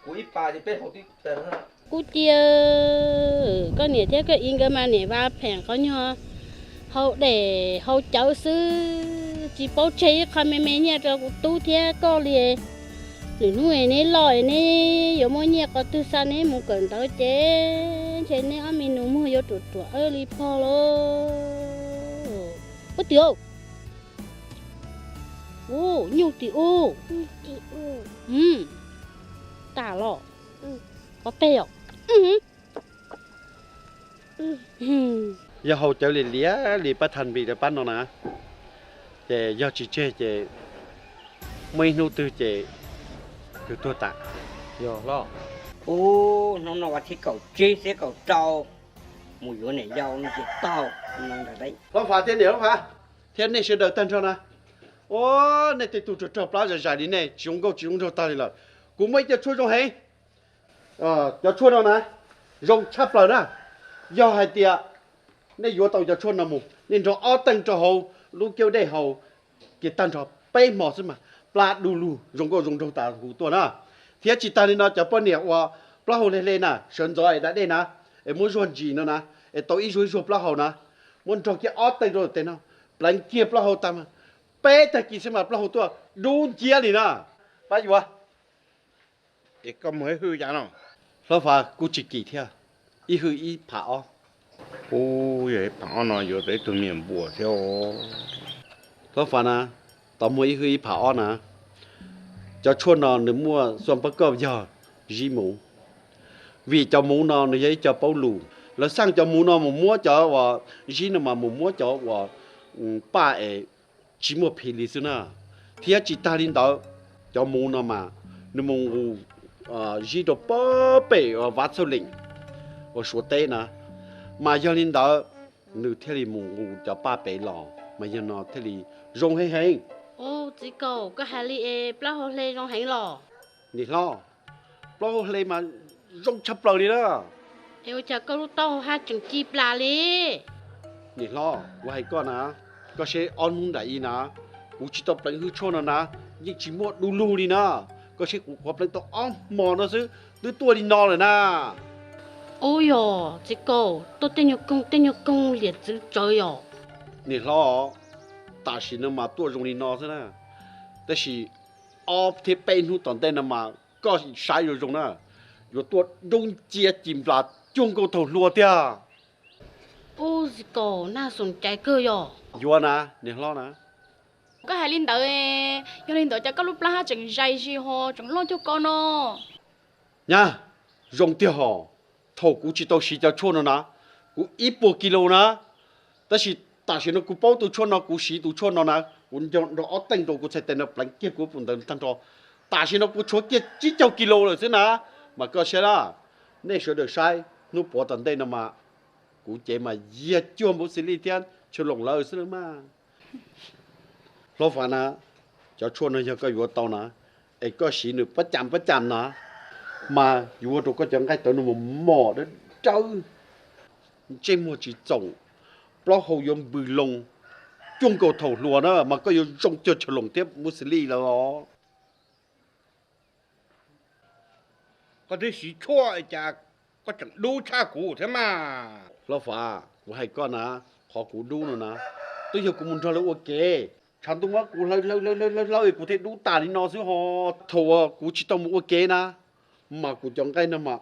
kuv ib pas ces peb haus tib tag na. Kuv tiag, koj niam thiab koj txiv nkawd mas niam vaj phem qhov nyuag haus dej haus cawv xwb, tsis paub tseg ib qho me me nyiaj rau kuv tub thiab koj li. Lwm hnub es neb loj es neb yuav muaj nyiaj qhov twg xa neb mus kawm ntawv ces ntshe neb ob me nus muag yuav ruam ruam li pog lauj. Ub, tim ub, ub, nyuj tim ub, tas los, qhov peg os. Yog haus cawv li liab li pab thas npis rau pab no na, ces yog tsis tseg ces muaj ib hnub twg ces kws tuag tas. Yog los. Ub, hnub no vas thib kaum tsib xiab kaum rau, mus yuav niam yau no ces tau. Hlob Fav thiab niam Hlob Fav thiab nej sawv daws tag nrho na, ua nej tej tug rog rog plab zais zais li nej tsis zoo nkauj tsis zoo nraug tag li lawm. Kuv muaj ib co tshuaj zoo heev. Cov tshuaj no na zoo tshaj plaws na. Yog hais tias nej yuav tau cov tshuaj no mus, nej nrog ob teeg rau hauv lub kiab dej haus kiag tag nrho peb hmo xwb mas plab du lug zoo nkauj zoo nraug tas huv tuaj na. Thiab tsis tas li no, cov poj niam uas plaub hau hle hle na, sawv ntxov es da dej na, es muab zuag ntsis no na, es tau ib zuag ib zuag plaub hau na, muab nrog kiag ob teeg rau ntawm tes no, pleev kiag plaub hau tag mas peb tag kis xwb mas plaub hau tuaj dub nciab li na. Pab yuav. Es koj muag ib hwj cas no? Hlob Fav, kuj tsis kim thiab, ib hwj ib phav ob. Ub, yog ib phav ob no yuav tau ib tug me nyuam npua thiab os. Hlob Fav na, tau muag ib hwj ib phav ob na. Cov tshuaj no nws muaj xuam pab koj yog zib muv, vim cov muv no nws yog ib co paub lus. Lawv xaj cov muv no mus muab cov uas zib no mas mus muab cov uas paj es tsis muaj phim li xwb na. Thiab tsis tag li ntawd, cov muv no mas nws mus nqus zib rau pem Vav Txhauj Leem uas Suav teb na, mas yog li ntawd nws thiaj li mus nqus cov paj pem los mas yog no thiaj li zoo heev heev. Txiv Kaum, koj hais li es plaub hau hle zoo heev los? Niam hlob, plaub hau hle mas zoo tshaj plaws li na. Es ua cas koj lub taub hau haj tseem ci plas li? Niam hlob, kuv hais koj na, koj seb ob hnub nram i na, kuv tsis tau pleev hwj tshuaj no na, yeej tsis muaj du lug li na. Koj seb kuv qhuav pleev tau ob hmo no xwb twb tuaj li no lawm na. Ub yog, txiv Kaum, tuaj tej nyuag koog tej nyuag koog liam txwv tsawv yom? Niam hlob, tam sim no mas tuaj zoo li no xwb na, tab sis ob thiab peb hnub tom ntej no mas koj saib yuav zoo na, yuav tuaj dub nciab ci nplas cuag nkauj thaum hluas tiag. Ub, txiv Kaum, nag xoom caiv kawg yom? Yuav na, niam hlob na. Koj hais li ntawd, yog li ntawd cas koj lub plab haj tseem zais zis ho tseem loj cuag ko no? Nyab, zoo tiag hos. Thaum kuv tsis tau siv cov tshuaj no na, kuv ib puas kis lus na, tab sis tam sim no kuv paub tus tshuaj no, kuv siv tus tshuaj no na, kuv nco nrog ob teej rau kuv txhais tes no pleev kiag kuv puas ntawd tag nrho. Tam sim no kuv tshuav kiag tsib caug kis lus lawm xwb na. Mas koj saib na, nej sawv daws saib hnub puav tom ntej no mas kuv cev mas yog cuag npau xis lij thiab tshav loos lawm xwb na mas. Hlob Fav na, cov tshuaj no yog koj yuav tau na, es koj siv nws pab cam pab cam na, mas yuav ua rau koj cov nqaij tawv no mus mos dawb dawb, ntsej muag tsis txoom, plaub hau yuav npws loo cuag nkaus thaum hluas na, mas koj yuav zoo cuag tshav loos thiab npau xis lij lawm os. Koj twb siv tshuaj cas koj tseem dub tshaj kuv thiab mas. Hlob Fav, kuv hais koj na, qhov kuv dub no na, twb yog kuv mus nrog lawv ua ke, tshav ntuj muab kuv hlawv hlawv hlawv hlawv hlawv es kuv thiaj dub tas li no xwb ho. Thaum uas kuv tsis tau mus ua ke na, mas kuv cov nqaij no mas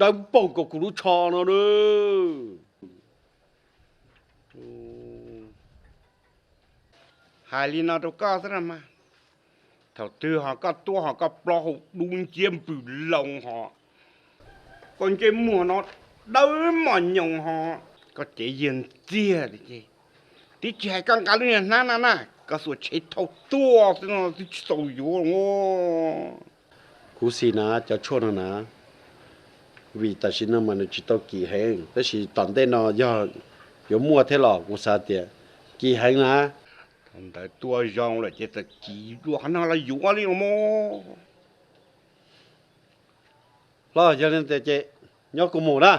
dawb paug nkaus kuv lub tsho no na. Hais li no rau koj xwb na mas, thaum twg ho koj tuaj ho koj plaub hau dub nciab npws loo ho, koj ntsej muag no dawb mos nyoos ho, koj cev yiag ntxiag li ces, twb tsis hais koj nqa lub niag hnab na na, koj xuas tsheb thauj tuaj xwb no twb tsis txaus yuav. Kuv xis na cov tshuaj no na, vim tam sim no mas nws tsis tau kim heev, tab sis tom ntej no yog yuav muaj thiab los kuv xav tias kim heev na. Thaum ntawd tuaj zoo lawm ces txawm kim dua qhov no los yuav li os mog. Los yog li ntawd ces nyob kuv mus na.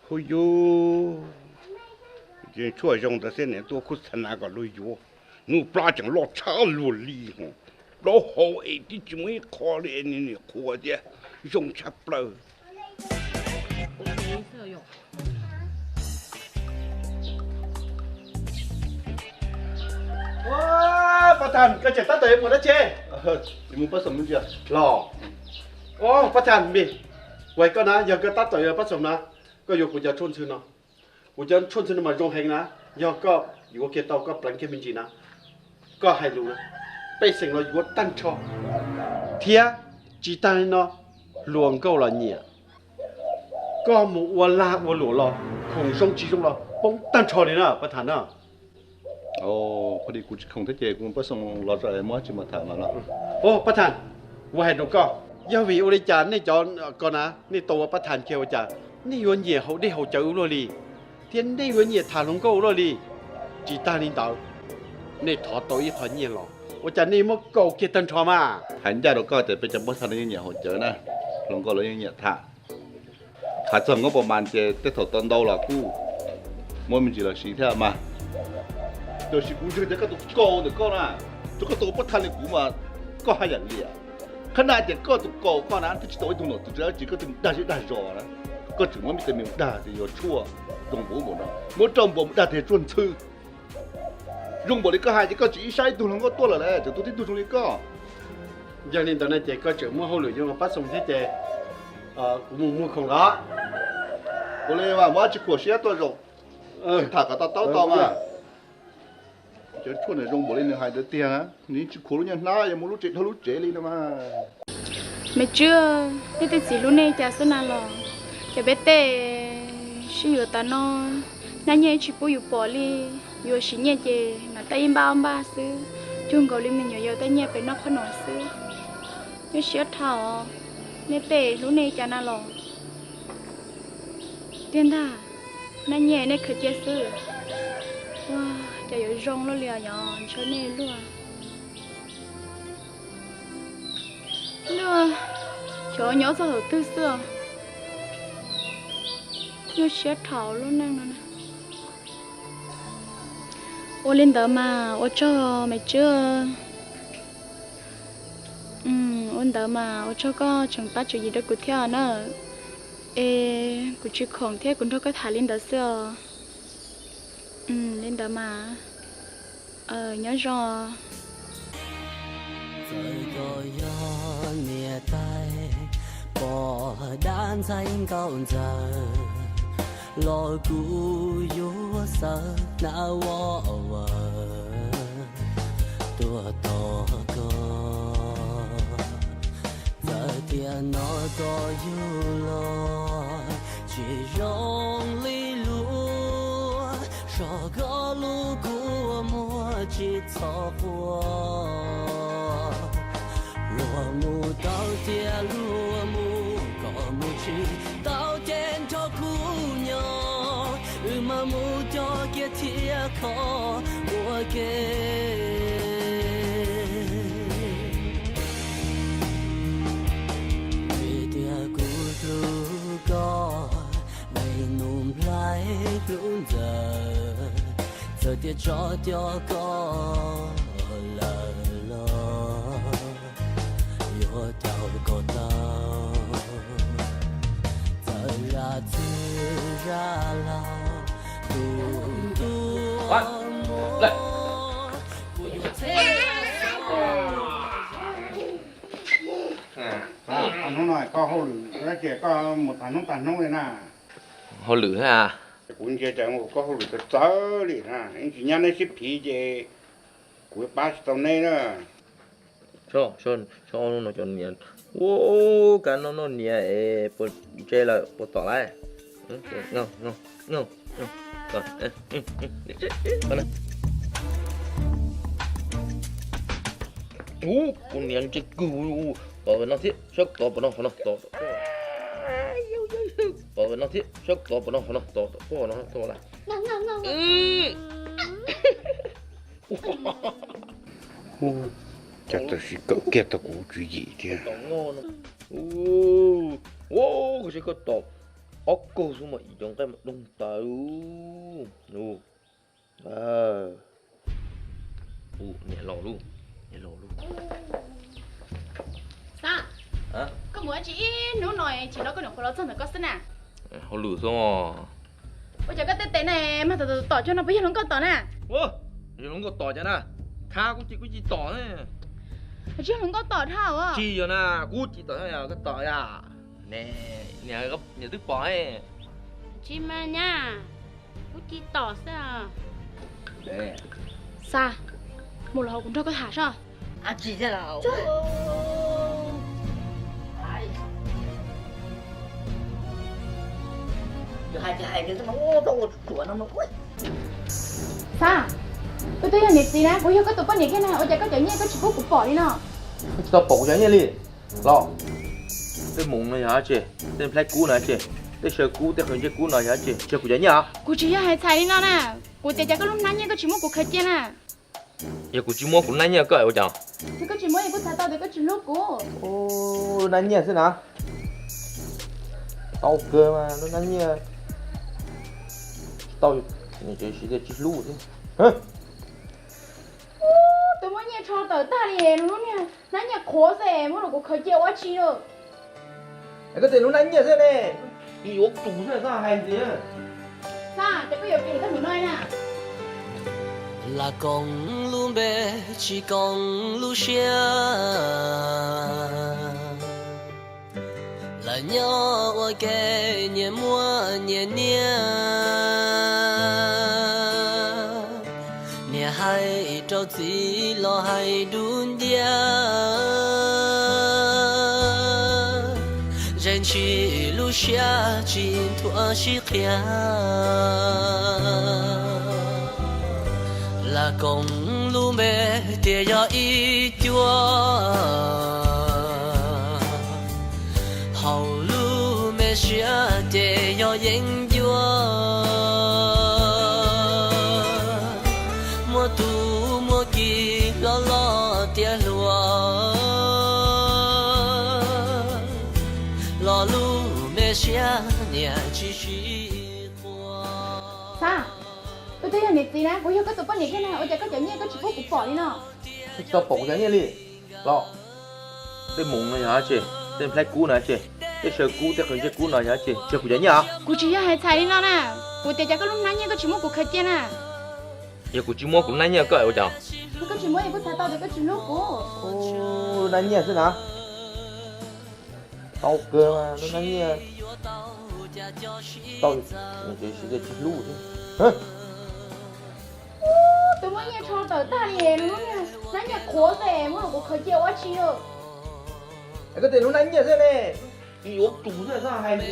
Hu yus, tshuaj zoo ntawd xwb niam tuaj khub txha na kom luag yuav, hnub plab tseem loj tshaj luag li ho. Plaub hau es twb tsis muaj ib qho li es niam qhuas tias zoo tshaj plaws. Pab Thas, koj tseem tab tom yuav mus dab tsi? Los, Pab Thas, kuv hais koj na, yog koj tab tom yuav Pab Xoo na, koj yuav kuv cov tshuaj ntxhw no. Kuv cov tshuaj ntxhw no mas zoo heev na, yog koj yuav kiag tau koj pleev kiag me ntsis na, koj hais lus na, pej xeem los yuav tag nrho, thiab tsis tag li no, hluas nkauj los nyiam. Koj mus ua lag ua luam los khoom zoo tsis zoo los poob tag nrho li na Pab Thas na. Kuv tsis khoom thiab ces kuv mus Pab Xoo los tso muab tsis mam tham mas no. Pab Thas, kuv hais rau koj, yog vim ua li cas nej cov ko na nej tau ua Pab Thas kiag ua cas nej yuav nyiam haus dej haus cawv ua luaj li, thiab nej yuav nyiam tham hluas nkauj ua luaj li? Tsis tag li ntawd, nej thov tau ib qho nyiaj los ua cas nej muab kaus kiag tag nrho mas. Hais ncaj rau koj tias peb cov Pab Thas no yeej nyiam haus cawv na, hluas nkauj los yeej nyiam tham. Hais txog nkaub pas mas ces tej thaum tau ntau los kuj muaj me ntsis los siv thiab mas. Tiam sis kuv ntseeg tias koj tus kaus ntawm koj na, rau koj tau Pab Thas li kuv mas koj haj yam liam. Qhab na tias koj tus kaus koj na twb tsis tau ib tug nom txwv tsis, koj twb dag zej dag zos na. Koj tseem muab me tes me dag tias yog tshuaj zoo npaum ub npaum no, muab rau npaum mus dag tias tshuaj ntxhw. Zoo npaum li koj hais ces koj tsis ib sab ib tug hluas nkauj tuaj lawm las, tseem tuaj tib tug zoo li koj. Yog li ntawd no ces koj tseem muaj hauj lwm yuav mus Pab Xoo thiab ces kuv mus muag khoom los. Ua li mas muab tsis khuam siab tuaj zaum. Tham kom tau taub tau mas. Cov tshuaj ntawd zoo npaum li nws hais ntawd tiag na, nws tsis khuv lub nyuag hnab, yuav mus lub tsev dhau lub tsev li no mas. Me Tswb, nej tej txiv hlub nej cas xwb na los? Ces peb tej sib yuav tas no, hnab nyiaj tsis pub yus pom li, yuav siv nyiaj ces nas taj ib npaj ob npaj xwb, cuag nkaus li me nyuam yaus tej nyiaj pem noj qhob noom xwb. Nyuaj siab dhau, nej tej hlub nej cas na los? Tiag ntag, hnab nyiaj nej khaws cia xwb. Ua cas yuav zoo luaj li os, ntshaw nej luaj. Luaj, xyov nyob txog thaum twg xwb os. Nyuaj siab dhau lub neej no na. Ua li ntawd mas ua tsaug me Tswb. Ua ntawd mas ua tsaug koj tseem pab tswv yim rau kuv thiab na. Es kuv tsis khoom thiab, kuv nrog koj tham li ntawd xwb os. Li ntawd mas nyob zoo. Txawm koj yog niam tais pom dab ntxaig nkauj ntxawm los kuv yuav xaws hnav ua vas tuaj tos koj. Txawm tiam no koj yug los tsis zoo li luag, soj koj lub kua muag tsis txhob quaj. Luag mus tau tiag luag mus, koj mus tsis tau ces nrog kuv nyob, wb mam mus coj kiag thiab kho ua ke. Vim tias kuv hlub koj, me nus nplhaib hlub ntxawm, txawm tias tso cov koj lawm los yuav caum koj tau. Txawm zaj txwg zaj laug tus tuaj mus, kuv yuav txhawb. Hnub no koj hauj lwm, koj mus tag hnub tag hnub li na. Hauj lwm thiab. Kuv ntsia cas koj hauj lwm txawv txawv li na, yeej tsis nyab neb sib phiv ces kuv pab tsis tau neb na. Tso, tso, no cov niam, ua, kab no noj niam es puas ntse lawm puas tom lawm? Ub, kuv niam ntse kawg, tom no thiab, saib tom pom no, qhov no tom, tom no thiab, saib tom pom no, qhov no tom, tom no, tom lawm. Cas tawm sim kawm kiag tau kuv tswv yim thiab. Ua, kuv saib koj tom ob kaug xwb mas ib co nqaij mas doog tas. Niam los lub, niam los lub. Xab, koj mus ua dab tsi ib hnub no tsis hnov koj niam qhuav los txog ntawm koj xwb na? Hauj lwm xwb. Ua cas koj tej tes na mas tom tom tom cog no puas yog hluas nkauj tom na? Yog hluas nkauj tom cas na? Khav kuv ces kuv tsis tom. Tsis yog hluas nkauj tom dhau. Tsis yog na, kuv tsis tom, koj tom yom. Niam twb pom. Tsis mas nyab, kuv tsis tom xwb. Xab, mus los hauv kuv nrog koj tham soj. Xab, koj twb yog niam txiv na, kuv yog koj tus poj niam kiag na, ua cas koj cov nyiaj koj tsis pub kuv pom li no? Koj tsis tau pom kuv cov nyiaj li los? Tej moos no yog dab tsi? Tej nplhaib kub no dab tsi? Tej saw kub, tej qhwv ntsej kub no yog dab tsi? Tsis yog kuv cov nyiaj os. Kuv tsis yog hais txhais li no na, kuv tias cas koj lub hnab nyiaj koj tsis muab kuv khawv cia na? Yog kuv tsis muab kuv hnab nyiaj koj ua cas? Yog koj tsis muab es kuv xav tau tias koj tsis hlub kuv. Lub hnab nyiaj xwb na. Tau kawg mas lub hnab nyiaj. Tsis tau, tsis hlub thiab. Tus muaj nyiaj tsho tawm tag li, lub niag hnab nyiaj qhuav xwb muab rau kuv khawv cia ua dab tsi? Koj tias lub hnab nyiaj xwb ne, yuav tus xwb txhob hais ntxiv. Xab, ces koj yuav plis koj mus no na. Lam koom lub npe tsis koom lub siab, lam nyob ua ke nyias muaj nyias niaj. Txiv los hais dub nciab, zeem tsis lub siab tsis nthuav sib qhia. Lam koom lub npe tias yog ib cuab, hauv lub me siab ces yog yeeb ncuab. Muaj tus muaj ki hlob los tiav hluas, los lub me siab niam tsis sib quaj. Xab, koj twb yog niam txiv na, kuv yog koj tus poj niam thiab na, ua cas koj cov nyiaj koj tsis pub kuv pom li no? Tsis tau pom kuv cov nyiaj li los? Tej moos no yog dab tsi? Tej nplhaib kub no dab tsi? Tej saw kub tej qhwv ntsej kub no yog dab tsi? Tsis yog kuv cov nyiaj os. Kuv tsis yog hais txhais li no na, kuv tias cas koj lub hnab nyiaj koj tsis muab kuv khaws cia na? Yog kuv tsis muab kuv hnab nyiaj koj ua cas? Koj tsis muab kuv txhais tau tias koj tsis hlub kuv. Lub hnab nyiaj xwb na. Tau kawg mas lub hnab nyiaj, tau ces tsis hlub thiab. Tus muaj nyiaj dhau tawm tag li, hnab nyiaj qhuav xwb muab kuv khaws cia ua dab tsi? Es koj tias lub hnab nyiaj xwb ne, yuav tsum xwb hais li.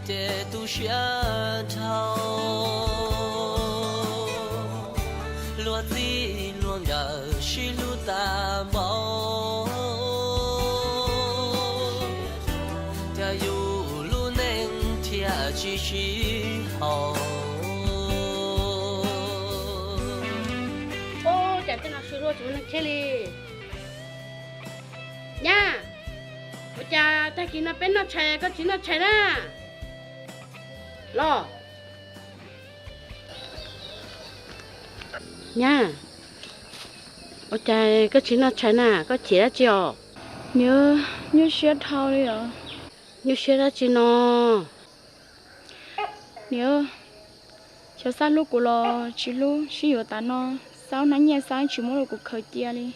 Ces tu siab dhau, luag txij luag nkawm sib hlub tas npaum, cas yus lub neej thiaj tsis sib haum. Ua cas tej no sw luaj tsis muaj neeg tshiab li. Nyab, ua cas tag kis no peb noj tshais koj tsis noj tshais na? Los, Nyab, ua cas koj tsis noj tshais na, koj chim dab tsi os? Niam, nyuaj siab dhau li os. Nyuaj siab dab tsi no? Niam, xyov Xab hlub kuv los tsis hlub, sib yuav tas no, Xab hnab nyiaj Xab tsis muab rau kuv khaws cia li,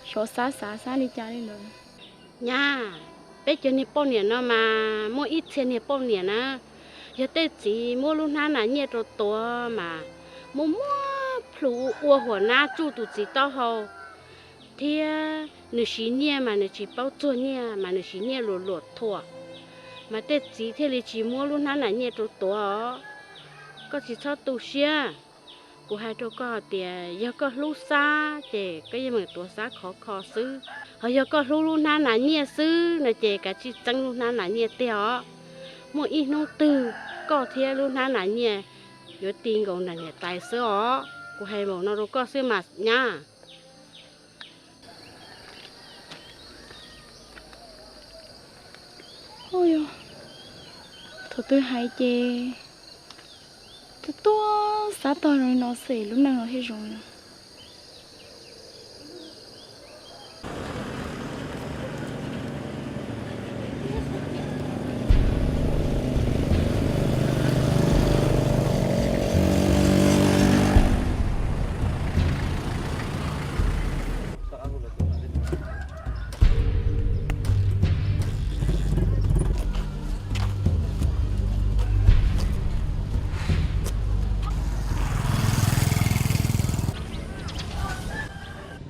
xyov Xab xav Xab li cas li lawm. Nyab, peb cov niag poj niam no mas muaj ib txhia niag poj niam na, yog tej txiv muab lub hnab nas nyiaj rau tuav mas muaj muab plhu ua huam nab tsuj tus txiv taub hau, thiab nws siv nyiaj mas nws tsis paub txuag nyiaj mas nws siv nyiaj luam luam thuam, mas tej txiv thiaj li tsis muab lub hnab nas nyiaj rau tuav os. Koj tsis txhob tu siab. Kuv hais rau koj tias yog koj hlub Xab ces koj yeej meem tuav Xab khov kho xwb, ho yog koj hlub lub hnab nas nyiaj xwb no ces kav tsij txeeb lub hnab nas nyiaj tiag os. Muaj ib hnub twg koj thiab lub hnab nas nyiaj yuav ti nkaus nram niam tais xwb os. Kuv hais npaum no rau koj xwb mas nyab. Ua yog, thaum twg hais ces twb tuaj Xab tog zoo li no xwb lub neej no thiaj zoo li no.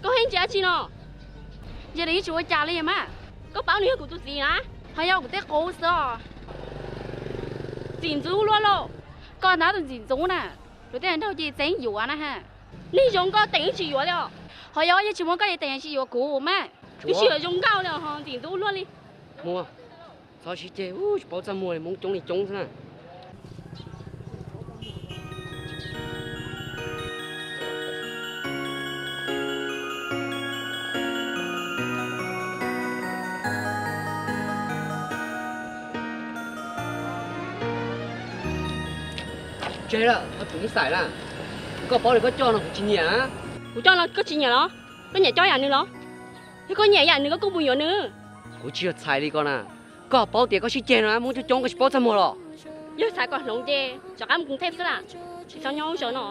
Koj hais ntsis dab tsi no? Yog li yeej tsis ua cas li mas. Koj paub nws yog kuv tus txiv na, ho yog kuv tej qub xwb os. Txim ntxub luaj lauj. Koj ntag tus txim ntxub na, luag tej nraug ces txeeb yuav na ha. Neeg zoo nkauj teem yeej tsis yuav li os. Ho yog yeej tsis muaj koj ces teem tsis yuav kuv mas. Twb tsis yog zoo nkauj li ho txim ntxub luaj li. Muaj, txhob sib ceg, tsis paub txaj muag li, Hmoob coob li coob xwb na. Tseg lawm, koj tus ib xais na. Koj paub li koj coj no kuv tsis nyiam na. Kuv coj no koj tsis nyiam los? Koj nyiam coj yam nws los? Yog koj nyiam yam nws koj kuj mus yuav nws. Kuv tsis yog txhais li koj na. Koj paub tias koj sib ceg no Hmoob coob coob koj tsis paub txaj muag los? Yog txhais kom hloov ces rov qab mus Kungthep xwb las. Tsis txhob nyob lub zos no.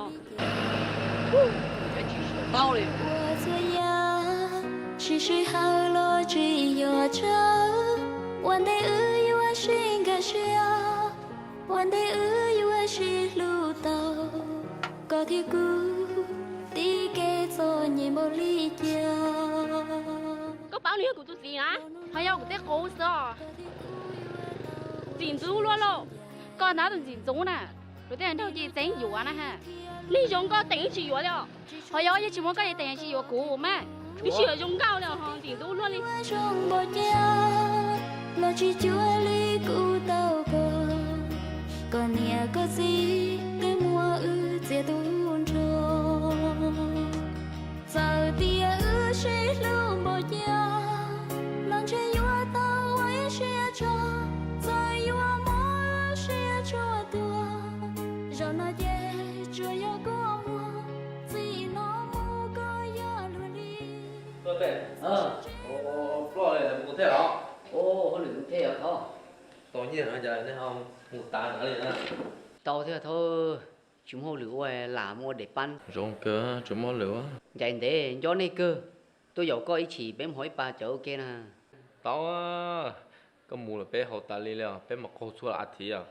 Tsis sij hawm los tsis yog tsawg, ua ntej wb yuav sib nkag siab, ua ntej wb yuav sib hlub tau, koj thiab kuv tib kev Koj paub nws yog kuv tus txiv na. Ho yog kuv tej qub xwb os. Ntxim ntxub luaj lauj. Koj ntag tus ntxim ntxub na. Luag tej nraug ces txeeb yuav na ha. Neeg zoo nkauj teem tsis yuav li os. Ho yog yeej tsis muaj koj li teem tsis yuav kuv mas. Nws tsis yog zoo nkauj li os, ntxim ntxub luaj li. Los tsis cuag li kuv tau koj, koj niam koj txiv twb muab wb txiav tu nrho. Txawm tias wb sib hlub npaum cas, los ntshe yuav tau ua ib siab tso, txawm yuav muab siab tso tuag. Zaum no ces tsuas yog koj muag, txij no mus koj yog luag li. Tau nyiaj no cas nej ho mus tas nrad li na? Tau thiab thov, tsis muaj hauj lwm ua lam mus ua dej pab. Zoo kawg tsis muaj hauj lwm. Ncaim ntev nco nej kawg, tuaj yaum koj ib chim peb mus hauv ib pas cawv ua ke na. Tau, koj mus lawm peb haus tas li li os, peb mas qaug txhua as thiv,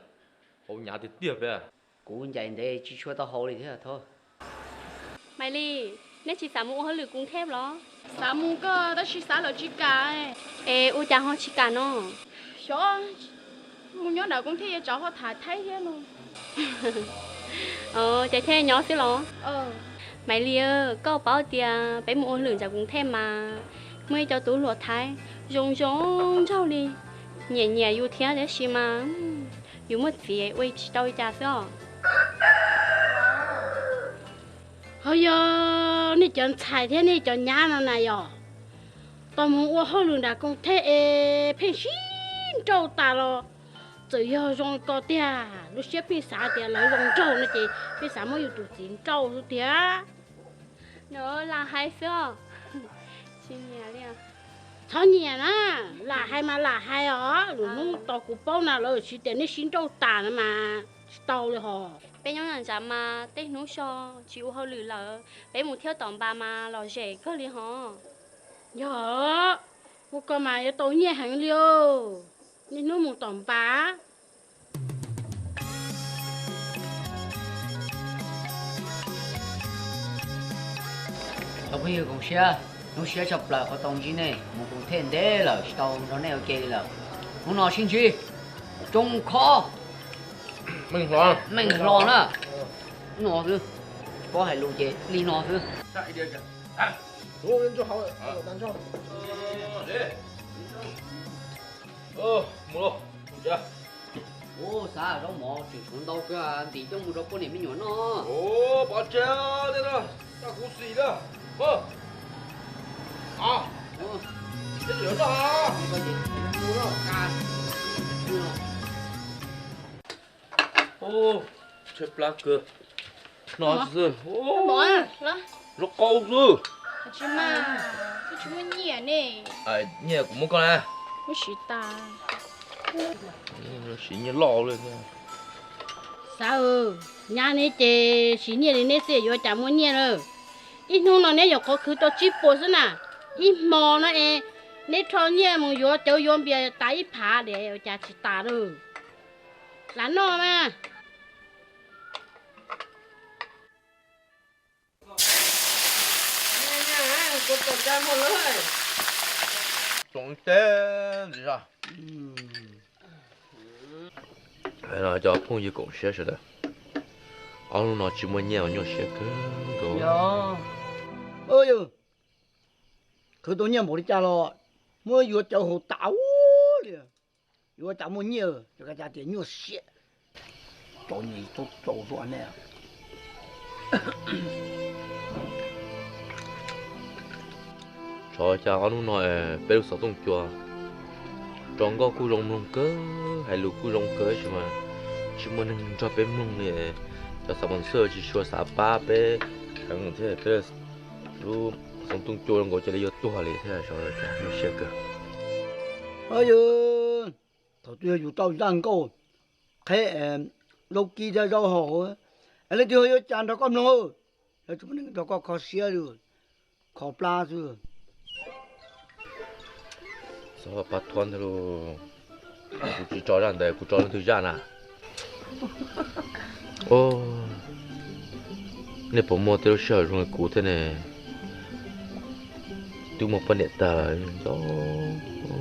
hauv hnyav tiag tiag peb. Kuv ncaim ntev tsis tshua tau haus li thiab thov. Maiv Lis, nej tsis xav mus ua hauj lwm kuv theb los? Xav mus koj tab sis xav lawm tsis kam. Es ua cas ho tsis kam no? Xyov, mus nyob nram kuv theb yuav tsam ho tham thaib thiab no. Ces thiaj nyob xwb los? Maiv Lis, koj paub tias peb mus ua hauj lwm nram kuv theb mas muaj ib co tub hluas Thaib zoo zoo nraug li, nyiam nyiam yus thiab tab sis mas yus muaj txiv ua tsis tau li cas xwb os. Ho yog nej cov ntxhais thiab nej cov nyab no na yog tau mus ua hauj lwm nram kuv theb es pheej sib nrauj tas los txawm yog zoo ko tiag, lub siab pheej xav tias lawv zoo nraug no ces pheej xav muab yus tus txiv nrauj xwb tiag. Lam hais xwb os. Tsis nyiam li. Txhob nyiam na, lam hais mas lam hais os, lwm hnub tau kuv paub na lawv siv tias nej sib nrauj tas na mas tsis tau li hos. Peb nyob nram ntsa mas tej hnub so tsis ua hauj lwm lawm, peb mus thiab tom npas mas lom zem kawg li hos. Yog, ua ko mas yuav tau nyiaj heev li os, niaj hnub mus tom npas. Cov phooj ywg koom siab, hnub siab tshaj plaws qhov tau ntsib nej, mus koom thej ntev lawm tsis tau nrog nej ua ke li lawm. Hnub no sib ntsib, tsoo kho. Meej hlo na. No xwb, paub hais lus ces li no xwb. Mus lauj. Ua xav zaub mov tseem tshuav ntau kawg, ntim coj mus rau poj niam me nyuam noj. Pov tseg tej no, tag kuv xis na. Tshaib plab kawg. No xwb. Lub qau xwb. Tsis muaj nyiaj ne. Nyiaj kuv muab koj na. Muab siv tas. Siv nyiaj loj li thiab. Xav, nyab neb ces siv nyiaj li neb xwb yuav cas muaj nyiaj na. Ib hnub no neb nyuam qhuav khwv tau tsib puas xwb na. Ib hmo no es neb rho nyiaj mus yuav cawv yuav npias tas ib phav li cas tsis tas na. Lam noj mas. Cov phooj ywg koom siab sawv daws, ob hnub no tsis muaj nyiaj nyuaj siab kawg nkaus. Yog, khwv tau nyiaj npaum li cas los muab yuav cawv haus tas ua li. Yuav cas muaj nyiaj, cas tias nyuaj siab. Tau nyiaj tau txaus zuaj ne. Xyov cas ob hnub no peb lub xov tooj cua rau nkauj kuj zoo mloog kawg, hais lus kuj zoo kawg tab sis mas tsis muaj neeg nrog peb mloog li. Cov xav pom xwb tsis tshua xav pab peb heev thiab, peb lub xov tooj cua nkaus cia li yuav tuag li thiab, zoo siab kawg. Thaum twg yog yus tau zaj nkauj qheb zaub kib thiab zaub haus, es leej twg ho yuav cas nrog koj mloog, lawv tsis muaj neeg nrog koj kho siab li, kho plab xwb. Txhob pab thuab ntag lauj, kuv tsis tso zaj ntawd, kuv tso leej twg zaj na. Nej puas muaj tej lub sij hawm zoo li kuv thiab ne? Twb muaj poj niam tag los nco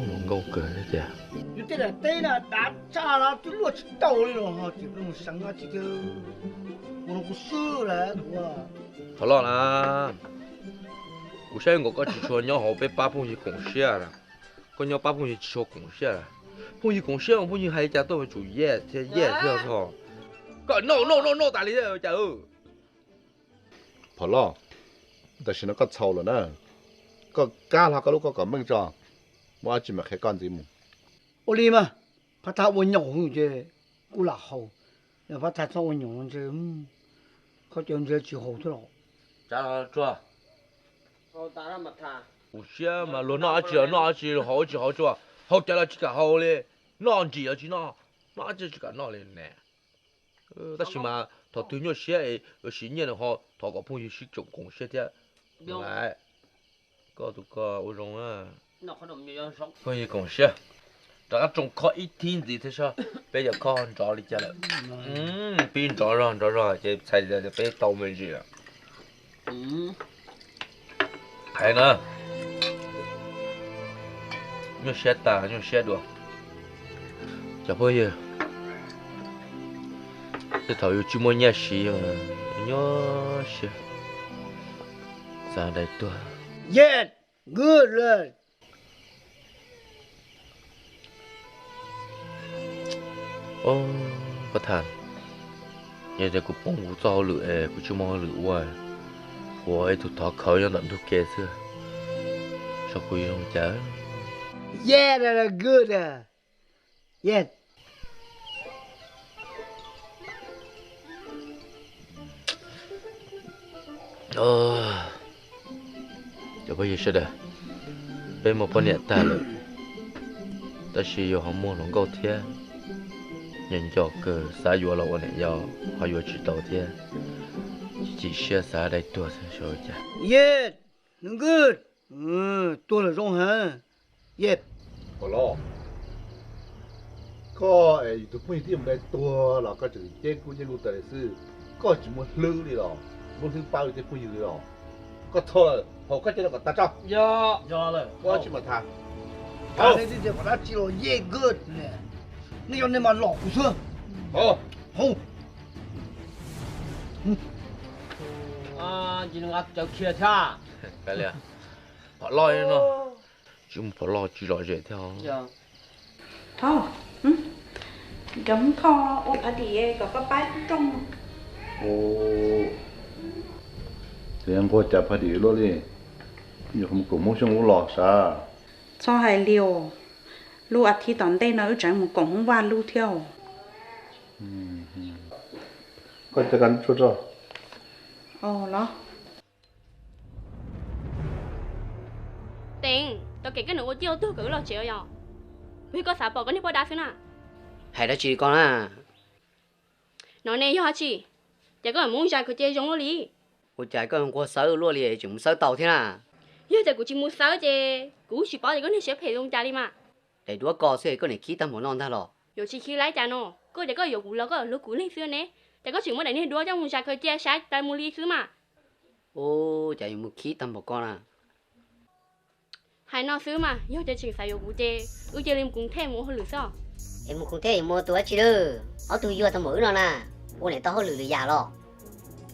mus nkauj kawg thiab tiag. Yus tej daim teb na dav tshaj los twb luaj tsis tau li los ho ces peb mus seev dab tsi thiab, ua rau kuv swb lawm kuv. Thov loj na, kuv saib nkaus koj tsis tshua nyob hauv peb pab phooj ywg koom siab na. Koj nyob pab phooj ywg tsis tshua koom siab. Phooj ywg koom siab mas phooj ywg hais li cas tuaj mas tsum yes thiab yes thiab tho. Koj noj noj noj noj tas li thiab cas. Phom Loj, tam sim no koj txhaum lawm na. Koj kab hlo koj lub koj kom meej tso, muaj dab tsi mam qhia koj ntxiv mus. Ua li mas, phab thaj ua nyaum ces kuj lam haus, yog phab thaj txhob ua nyaum ntshe khaub cawv ntshe tsis haus thiab los. Koom siab mas luag noj dab tsi los noj dab tsi, haus dab tsi haus tsuas, haus cawv los tsis kam haus li, noj ntsim los tsis noj, noj dab tsi tsis kam noj li ne. Tab sis mas thaum twg nyuaj siab es yuav siv nyiaj no ho thov kom phooj ywg sib tsoom koom siab thiab. Laiv, koj tus koj ua zoo na. Phooj ywg koom siab, rov qab tsoo khob ib thib ntxiv thiab saib peb yuav khob nrov li cas lawm. Pib nrov zog nrov zog ces txhais tias peb tau me ntsis lawm. Hais na, nyuaj siab tas nyuaj siab dua. Cov phooj ywg, tej thaum yus tsis muaj nyiaj siv, nyuaj siab, xav dai tuag. Yes, good. Koj tham, yog tias kuv poob kuv txoj hauj lwm es kuv tsis muaj hauj lwm ua, kuv ua ib tug thov khawv nyob ntawm ntug ke xwb, tso kuv zoo cas. Yeah, that's good. Yes. Cov phooj ywg sawv daws, peb muaj poj niam tag lawm, tab sis yus ho muaj hluas nkauj thiab, nco nco kawg, xav yuav los ua niam yau ho yuav tsis tau thiab, chim siab xav dai tuag thiab. Yes, good. Tuag lawm zoo heev. Yes. Los, koj es yus tus phooj ywg twb yuav mus dai tuag los koj tseem ceb kub ceb lug tas li xwb. Koj tsis muaj hlwb li los, muaj hlwb pab yus tej phooj ywg li los? Koj txhaum lawm, haus koj cov no kom tag tso. Muaj dab tsi mas tham. Yes, good. Nej yog nej mas lom kuv xwb. Haus. Tsis mus phom loj no, tsis mus phom loj tsis lom zem thiab. Thov, cov Hmoob Thoj ua phav dim kom pab pab rooj. Ces nquag cas phav dim luaj li, yus mus koom Hmoob Xyooj ub los sav. Txhob hais li os, lub as thiv tom ntej no wb tseem mus koom Hmoob Vaj lub thiab os. Koj cov kab tshuaj tso. Los. Teev, tau kev koj niam ua ciaj ua tuag kom wb los tsev yom? Puas yog koj xav pom koj niag poj dab xwb na? Hais dab tsi koj na? No ne yog dab tsi? Ces koj mus zais khaws cia zoo luaj li. Ua cas koj nquag xawb luaj li tseem mus xawb tau thiab na? Yog tias kuv tsis mus xawb ces kuv tsis paub tias koj niag siab phem zoo cas li mas. Daim duab ko xwb koj niam khib tag npaum no ntag los? Yuav tsis khib laib cas no, koj tias koj yuav kuv los koj yuav hlub kuv leej xwb ne, ces koj tseem muab daim niag duab coj mus zais khaws cia saib tas mus li xwb mas. Ua cas yuav mus khib tag npaum ko na? Hais no xwb mas, yog tias tseem xav yuav kuv ces wb cia li mus kuv thej mus ua hauj lwm xwb. Es mus kuv thej mus ua tus dab tsi lawm? Ob tug yuag tau npaum wb no na, ua niam tau hauj lwm lwm yam los?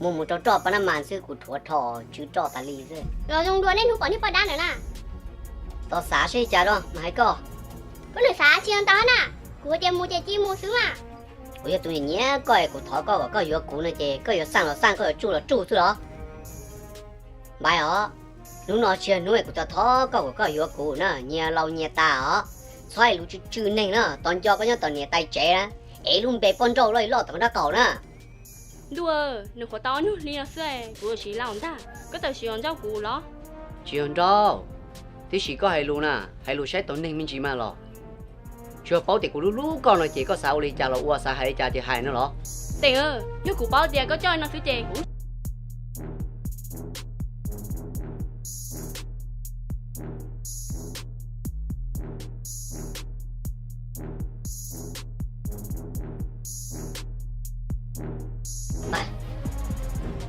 Mus mus rau roj pab nab mas xwb kuv rhuav rho tsw roj tas li xwb. Los zoo dua nej hnub pom niag poj dab ntawd na. Tos xav seb cas rau mas hais koj. Koj nws xav tsis ntau na, kuv hais tias mus ces cia mus xwb mas. Kuv yog tus nyiam nyiam koj es kuv thov koj kom koj yuav kuv no ces koj yuav xaj los xaj, koj yuav tsuj los tsuj xwb los? Npais os, hnub no tsis yog hnub es kuv thov thov koj kom koj yuav kuv na, nyias laus nyias tas os. Txhob hais lus tsw tsw neeg na, tos nco koj nyob tom niam tais tsev na, es lub npe poj nrauj loj li loj tom koj nraub qaum na. Ntuj, nws qhuav tau ob hnub hli no xwb kuv yuav tsis laus ntag, koj txawm tsis yog nrauj kuv los? Tsis yog nrauj, tiam sis koj hais lus na, hais lus saib taus neeg me ntsis mas los. Tsis yog paub tias kuv hlub hlub koj no ces koj xav ua li cas los ua, xav hais li cas ces hais no los? Teem, yog kuv paub tias koj coj no xwb ces kuv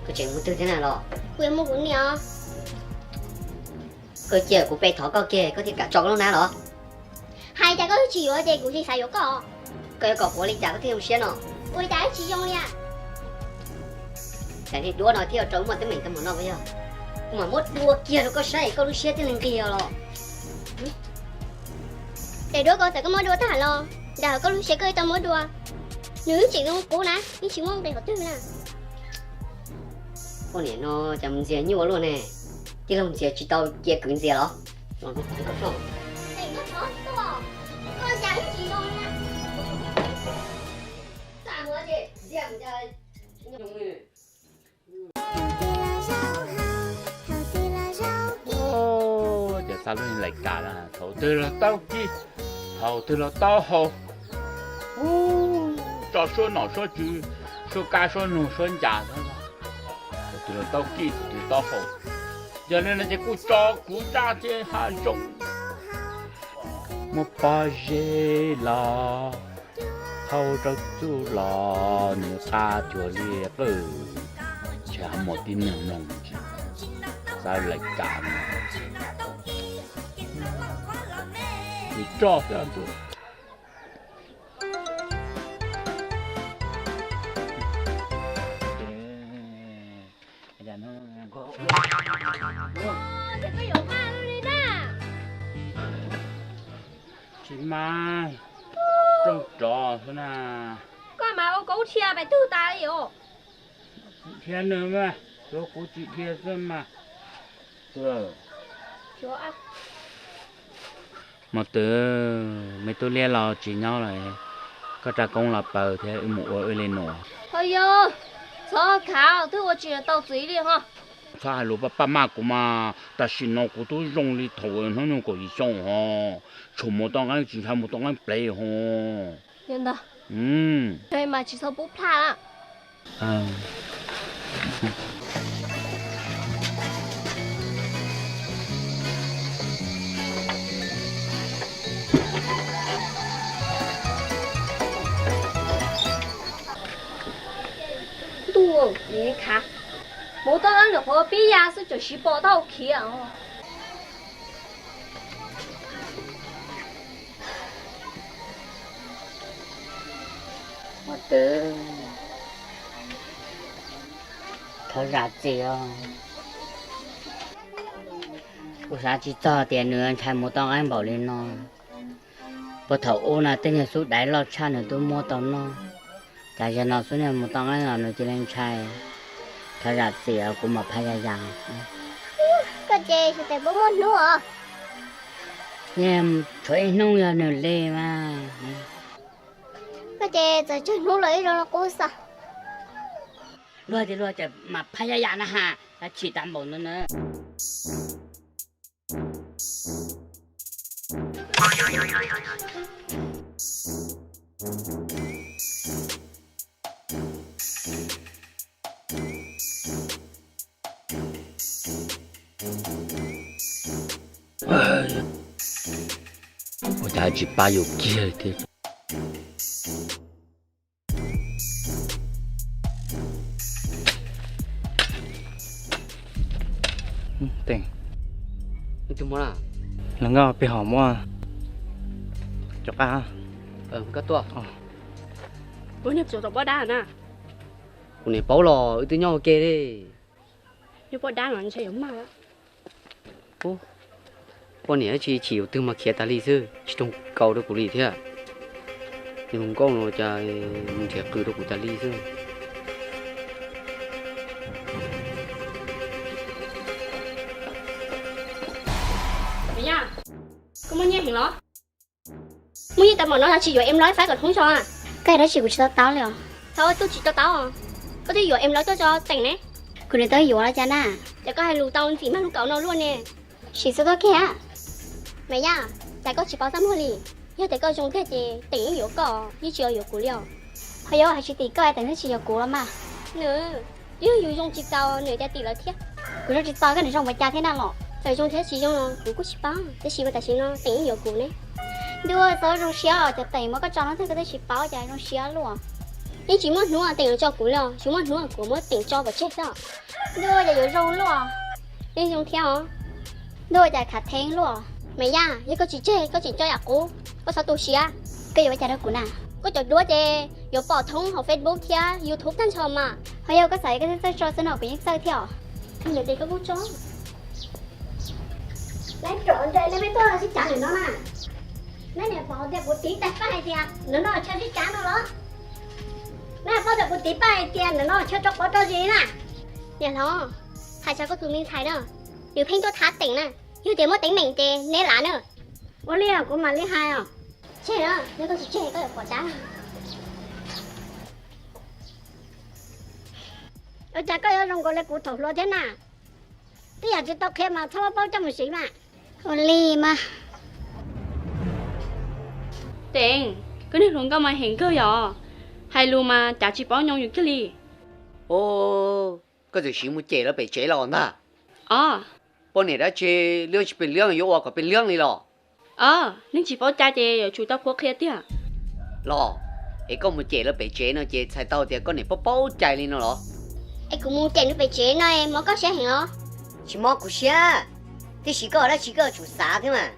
Koj tseem mus twg thiab na los? Kuv yuav mus kuv niam os. Koj cia kuv pe thov koj kiag koj thiaj kam tso koj lub hnab los? Hais tias koj twb tsis yuav ces kuv tsis xav yuav koj. Koj yuav kom kuv ua li cas koj thiaj zoo siab no? Ua li cas tsis zoo li a? Daim niag duab no thiaj ua rau muaj teeb meem tau mus no puas yog? Kuv mam muab dua kiag rau koj saib koj lub siab thiaj li nqig los. Daim duab ko txawm koj muab dua tag los ntawm koj lub siab koj tau muab dua. Nws yeej tseem zoo kuv na, yeej tsis muaj nqis qhov twg na. Poj niam no cas mus ntxias nyuaj luaj ne, tij laug ntxias tsis tau cia kwv ntxias los? Ces xav lub lais kam na, thaum twg los tau kib, thaum twg los tau haus. Ub, tso suab nom suab tswv, suab kab suab nug suab ncas, thaum twg los tau kib thaum twg tau haus. Yog li no ces kuj tso kuv zaj thiab hav zoov. Muab pob zeb los thauj rau txuj los nws qab cuag li qwj, ntshe ho muaj tib neeg mloog tsis xav lais kam no. Tus roj xwb ntuj. Tsis mas, rooj rov xwb na. Koj mas ua koob tshiab pes twg tas li os. Dhia nws mas, tsuav kuv tsis dhia xwb mas. Mos twm, me tub liab los tsis nyob lawm, koj raj koob los paws thiab wb mus ua wb li nuav. Ho yog, txhob khav, twb ua tsis tau txiv li ho. Txhob hais lus paj paj maj kuv mas, tam sim no kuv twb zoo li thaum hnub nyoog kaum yim xyoo ho, tshuav mus tau nqeeb tsis ntshai mus tau nqeeb plev ho. Yog ntag. Mas tsis txhob pub plaj. Ntuj, khav, mus tau nqeeb ntawm qhov pib ya xwb tseem siv pom tau khiav. Mos twm, thov zam txim os. Kuv xav tsis txog tias nws ntshai mus tau nqeeb npaum li no. Puag thaum ub no tej niag xub daiv loj tshaj nws twb muab tau noj, cas zaum no xub niag mus tau nqeeb los nws cia li ntshai. Thov zam txim os, kuv mam phaj yam yam. Koj ces xyov tes puas muaj hnub os. Niag tshuav ib hnub yog nws li mas. Koj ces txawm tsawg hnub los ib zaug los qub xwb. Luag ces luag ces mam phaj yam yam na has, tsis tas npaum no na. Ua cas tsis pab yus kiag thiab. Teem, hluas nkauj peb ho muab cov qab. Koj tuaj. Kuv niam paub los wb twb nyob ua ke li. Nyob poj dab no ntshe yuav mag. Poj niam dab tsi chim yus twg mas khiav tas li xwb, tsis toog kaus rau kuv li thiab. Nws hluas nkauj no cas mus nrhiav qws rau kuv tas li xwb. Koj muaj nyiaj heev los? Muaj nyiaj tas npaum no tsis yuav em lawv faib kom thoob tso. Koj hais dab tsi kuv tsis to taub li os. Thaum ub twb tsis to taub, koj twb yuav em lawv tuaj tso Teem ne. Kuv nws twb yuav los cas na. Ces koj hais lus tau ntxim mag lub kaus no luaj ne. Sim xub tuaj kiag. Maiv Yaj, cas koj tsis paub txaj muag li? Yog tias koj zoo tiag ces Teem yeej yuav koj, yeej tsis yuav kuv li os. Ho yuav hais tsis tim koj es Teem twb tsis yuav kuv los mas. Nws, yog yus zoo tsis txaus nws cas tim lawv thiab. Kuv zoo tsis txaus koj nws zoo ua cas thiab na los? Txawm zoo thiab tsis zoo los kuv kuj tsis paub, tab sis mas tam sim no Teem yeej yuav kuv ne. Ntuj, txhob zoo siab os, cov Teem muab koj tso no twg koj twb tsis paub cas zoo siab luaj. Yeej tsis muaj hnub Teem yuav tso kuv li os, tsis muaj hnub kuv muab Teem tso pov tseg xwb. Ntuj, cas yuav zoo luaj. Yeej zoo thiab os. Ntuj, ua cas khav theeb luaj. Me Yaj, yog koj tsis tseg koj tseem coj yam qub, koj txhob tu siab. Koj yuav ua cas rau kuv na? Koj cov duab ces yuav pom thoob hauv Facebook thiab YouTube tag nrho mas. Ho yog koj xav koj txawj tso xwb no kuv yeej txawj thiab os. Yog tias koj kuj tso. Neb pom ntshe neb peb tuaj sib cav ntawm no na. Neb niam paub tias kuv tiv tag paj hais tias ntawm no chaw sib cav no los? Neb paub tias kuv tiv paj hais tias ntawm no chaw rau qhov rau zis na? Niam hlob, hais txog koj tus me ntxhais na, nws pheej tuaj thab Teem na, yog tias muaj teeb meem ces neb lav na. Ua li kuv mam li hais os. Tseg na, yog koj tsis tseg koj yuav pom dab. Ua cas koj yuav zoo nkaus li kuv thaum hluas thiab na? Twb yam tsis tau qhia mas txhob paub coj mus siv mas. Ua li mas. Teem, koj niag hluas nkauj mas heev kawg yom, hais lus mas cav tsis paub nyoo yus kiag li. Os, koj txawm siv mus cem lawv pem tsev los ntag. Os. Poj niam dab tsi, liab tsis pes liab yuav ua kom pes liab li los? Os, neeg tsis paub cai ces yuav tsum tau qhuab qhia tiag. Los, es koj mus cem lawv pem tsev no ces txhais tau tias koj niam paub paub cai li no los? Es kuv mus cem nws pem tsev no mob koj siab heev los? Tsis mob kuv siab, tiam sis koj ua dab tsi koj yuav tsum xav thiab mas.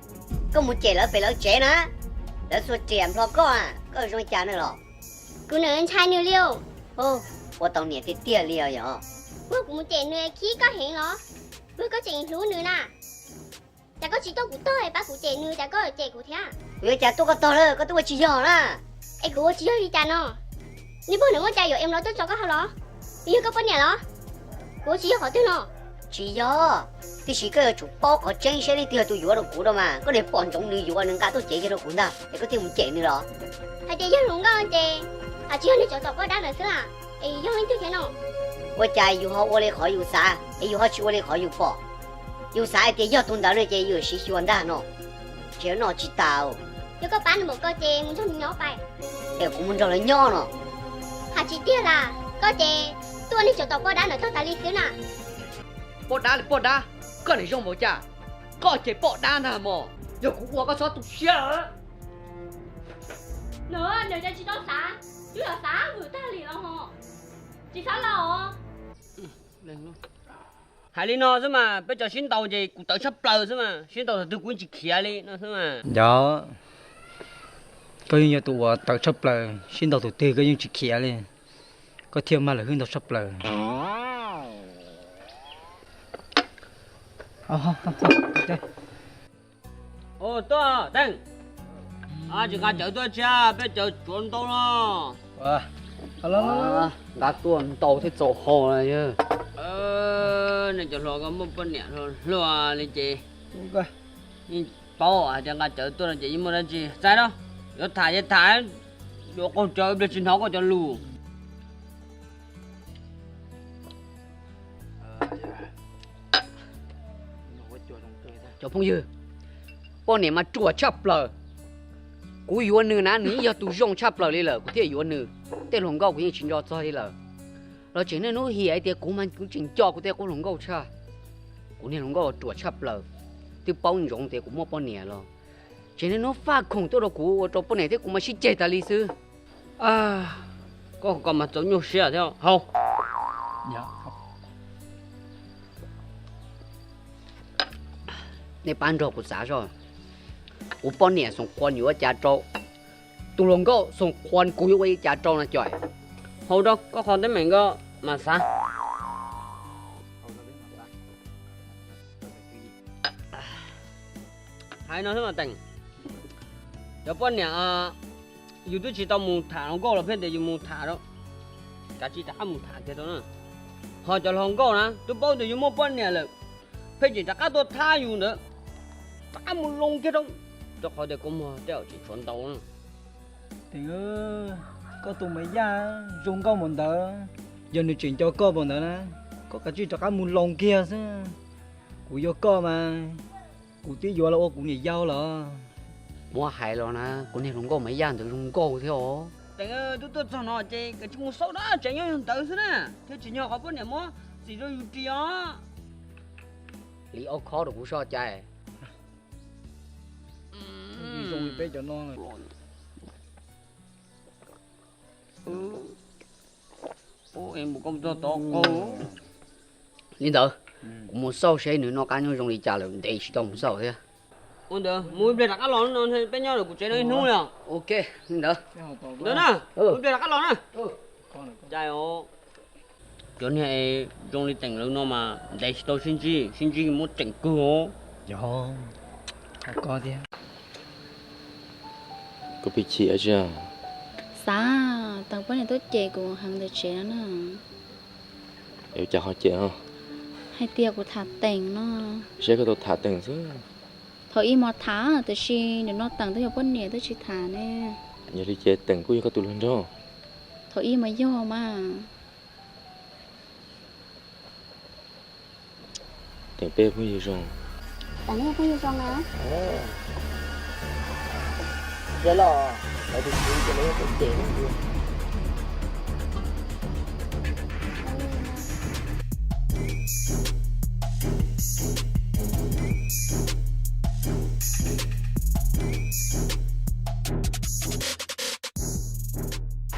Koj mus cem lawv pem lawv tsev na, lawv txhua riam nplho koj, koj zoo li cas na los? Kuv niam ntshai nws li. Ua tau niam tiag tiag li os yog. Ua kuv mus cem nws khib koj heev los? Ua koj tseem hlub nws na. Cas koj tsis tuaj kuv tog es pab kuv cem nws, cas koj cem kuv thiab? Kuv yuav cas tuaj koj tog lawm, koj twb ua tsis yog na. Es kuv ua tsis yog li cas no? Nej pog niam muaj cai yuav em los tuaj tso koj hau los? Yog koj poj niam los? Kuv ua tsis yog qhov twg no? Tsis yog, tiam sis koj yuav tsum paub qhov tseeb saib leej twg yog tus yuav rau kuv rau mas. Koj niam pom ntsoov nws yuav nws nqa tuaj cev kiag rau kuv ntag es koj thiaj mus cem nws los? Hais tias yog hluas nkauj ces, hais tsis yog nej cov tom poj dab ntawd xwb las, es yog leej twg thiab no? Ua cas yus ho ua li qhov yus xav es yus ho tsis ua li qhov yus pom? Yus xav hais tias yog tus ntawd no ces yus siv xyuas ntag no. Tsis no tsis tas. Yog koj pab nws npaum ko ces mus nrog nws nyob pais. Es kuv mus nrog lawv nyob no. Hais tsis tiag las, koj ces tuaj nej cov tom poj dab ntawd tog tas li xwb na. Poj dab li poj dab, koj niam zoo npaum cas, koj ces poj dab ntag mos. Yog kuv ua koj txhob tu siab. Nws, nws cas tsis tau xav, twb yog xav vwm tag li los ho tsis xav los. Hais li no xwb mas peb cov sib ntaus ces kuv tawv tshaj plaws xwb mas, sib ntaus thaum twg kuv yeej tsis khiav li no xwb mas. Yog, koj yeej yog tus uas tawv tshaj plaws, sib ntaus thaum twg koj yeej tsis khiav li, koj thiaj mag lawm hwb ntau tshaj plaws. Tuaj Teej, tsis nqa cawv tuaj tsia, peb cawv tsuav ntau no. Nqa tuaj ntau thiab txaus haus na yog. Nej cov hluas ko muaj poj niam hluas hluas li ces yeej paub hais tias nqa cawv tuaj no ces yeej muaj dab tsi txais na. Yuav tham ces tham, yuav qaug cawv ib pliag tsis hnov koj cov lus. Cov phooj ywg, poj niam mas ruam tshaj plaws. Kuv yuav nws na, nws yeej yog tus zoo tshaj plaws li lawm kuv thiaj yuav nws. Tej hluas nkauj kuv yeej tsis nco txog li lawm. Los tseem niaj hnub hiam hais tias kuv mas kuv tseem nco kuv tej qub hluas nkauj tshaj. Kuv niag hluas nkauj ruam tshaj plaws, twb paub ntsoov tias kuv muaj poj niam los tseem niaj hnub faj khoom tuaj rau kuv ua rau poj niam thiab kuv mas sib ceg tas li xwb. Koj ko mas txaus nyuaj siab thiab haus. Nej pab nrog kuv xav zoj, kuv poj niam xoom qhuas yuav ua cas rau, tus hluas nkauj xoom qhuas kuv yuav ua li cas rau no cov. Haus rau koj qhov teeb meem ko mas xav. Hais no xwb mas Teem, cov poj niam, yus twb tsis tau mus tham hluas nkauj los pheej tias yus mus tham rau, kav tsij rov qab mus tham kiag rau na. Ho cov hluas nkauj na twb paub tias yus muaj poj niam lawm, pheej tseem rov qab tuaj thab yus ntawd, rov qab mus loo kiag rau, rau qhov tias kua muag tej zaum tseem tshuav ntau na. Teem, koj tus Maiv Yaj zoo nkauj npaum ntawd, yog nws tseem nco koj npaum ntawd na, koj kav tsij rov qab mus loo kiag xwb. Kuv yuav koj mas, kuv twb yuav los ua kuv niam yau los. Muab hais los na, kuv niag hluas nkauj Maiv Yaj ntawd zoo nkauj thiab os. Teem, twb tuaj txog no ces kav tsij mus xauj dab tsev nyob ntawd xwb na, thiaj tsis nyog qhov poj niam muab txim rau yus ris os. Li ob khob rau kuv soj cai. Zoo li peb cov no. Li ntawd, Kuv mus xauj seb nws noj qab nyob zoo li cas lawm, ntev tsis tau mus xauj thiab. Ua ntawd mus ib pliag rov qab los no, peb nyob ntawm kuv tsev no ib hnub li os. Ok, li ntawd. Ntawd na, ib pliag rov qab los na. Cov niag zoo li Teem lawv no mas ntev tsis tau sib ntsib, sib ntsib muab tseem kawg os. Yog, hais koj thiab. Koj pheej chim dab tsi? Xav, Teem poj niam tuaj cem kuv heev ntawm tsev no na. Ua cas ho cem os? Hais tias kuv tham Teem no. Saib koj tau tham Teem xwb. Thaum ub mas tham, tiam sis nim no Teem twb yog poj niam twb tsis tham ne. Yog li ces Teem kuj yog koj tus hluas nraug? Thaum ub mas yog mas. Teem peb phooj ywg zoo. Teem peb phooj ywg zoo na. Zaj los, lawv tus txiv ces lawv yog tus cem.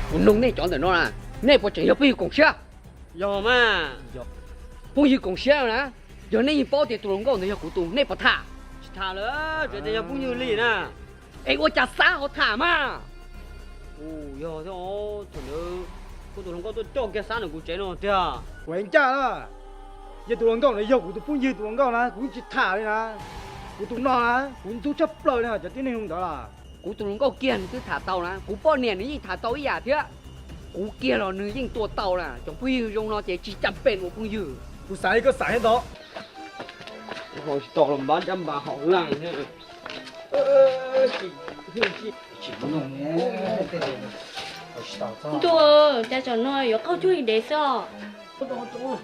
Kuv nug nej cov ntawm no na, nej puas tseem yog phooj ywg koom siab? Yog mas. Phooj ywg koom siab na, yog nej yeej paub tias tus hluas nkauj ntawd yog kuv tus, nej puas tham? Tsis tham lawm, tseem tias yog phooj ywg li na. Es ua cas xav ho tham mas? Yog thiab, thaum ntawd kuv tus hluas nkauj tuaj coj kiag xab ntawm kuv tsev no tiag. Ua ncaj na, yog tus hluas nkauj ntawd yog kuv tus phooj ywg tus hluas nkauj na kuv yeej tsis tham li na. Kuv tus no na kuv ntxub tshaj plaws li cov tib neeg zoo ntawd lawm. Kuv tus hluas nkauj kiag nws twb tham tau na, kuv poj niam nws yeej tham tau ib yam thiab. Kuv kiag los nws yeej tua tau na, cov phooj ywg zoo no ces tsis cam pem ua phooj ywg. Kuv xav li koj xav thiab ntag. Tsis tau los npab caj npas haum laj thiab. Ntuj, cas tsam no yuav qaug cuag li dev xwb os.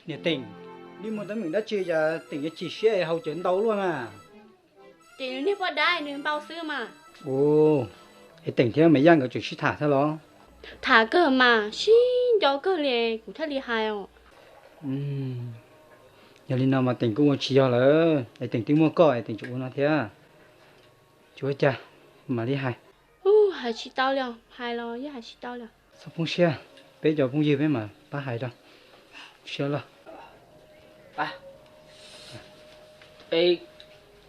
Niam Teem, nej muaj teeb meem dab tsi cas Teem yuav chim siab haus cawv ntau luaj na? Ces nws niag poj dab nws npau xwb mas. Ua, es Teem thiab Maiv Yaj nkawd tseem sib tham thiab los? Tham kawg mas, sib nco kawg li, kuv thiaj li hais os. Yog li no mas Teem kuj ua tsis yog lawm, es Teem twb muaj koj es Teem tseem ua no thiab. Tsis ua cas, mam li hais. Ub, hais tsis tau li os, hais los yeej hais tsis tau li os. Txhob poob siab, peb cov phooj ywg peb mam pab hais rau. Siab loj. Es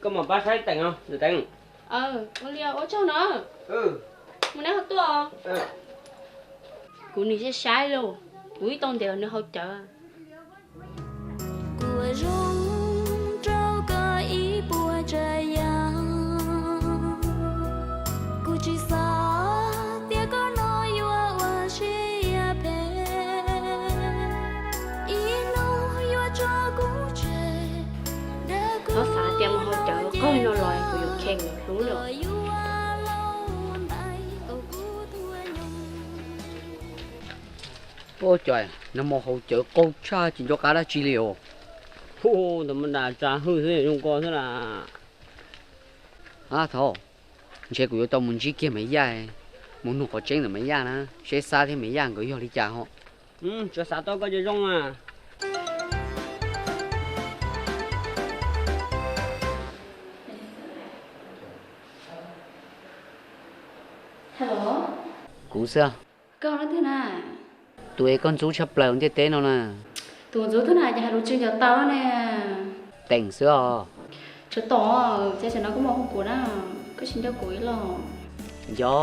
koj mam pab saib Teem os, Teem. Ua li ua tsaug no. Mus neb ho tuaj. Kuv nim saib saib lauj, kuv ib tau ntes nws haus cawv. Kuv zoo rau koj ib puas tsav yam, kuv tsis xav tias koj no yuav ua siab phem, ib hnub yuav tso kuv tseg. Koj xav tias mus haus cawv qaug li no los kuv yuav kheev hlub lawm. Ua cas nag hmo haus cawv qaug tshaj tsis nco qab dab tsi li os. Hu, ntawm mas das tsa hwj xwb zoo ko xwb las. Ab thaum, ntshe kuv yuav tau mus ntsib kiag Maiv Yaj, mus nug qhov tseeb ntawm Maiv Yaj na, seb Xab thiab Maiv Yaj nkawd yog li cas ho. Tsuas xav tau koj cov zoo mas. Hello. Kuv xwb. Koj leej twg na? Tus es koj ntxub tshaj plaws ntiaj teb no na. Tus ntxub twg na, ces hais lus tsis nco tau ne. Teem xwb os. Tsov tom, ces tam no koj muaj hauj kuv na, koj tsis nco kuv ib los? Nco,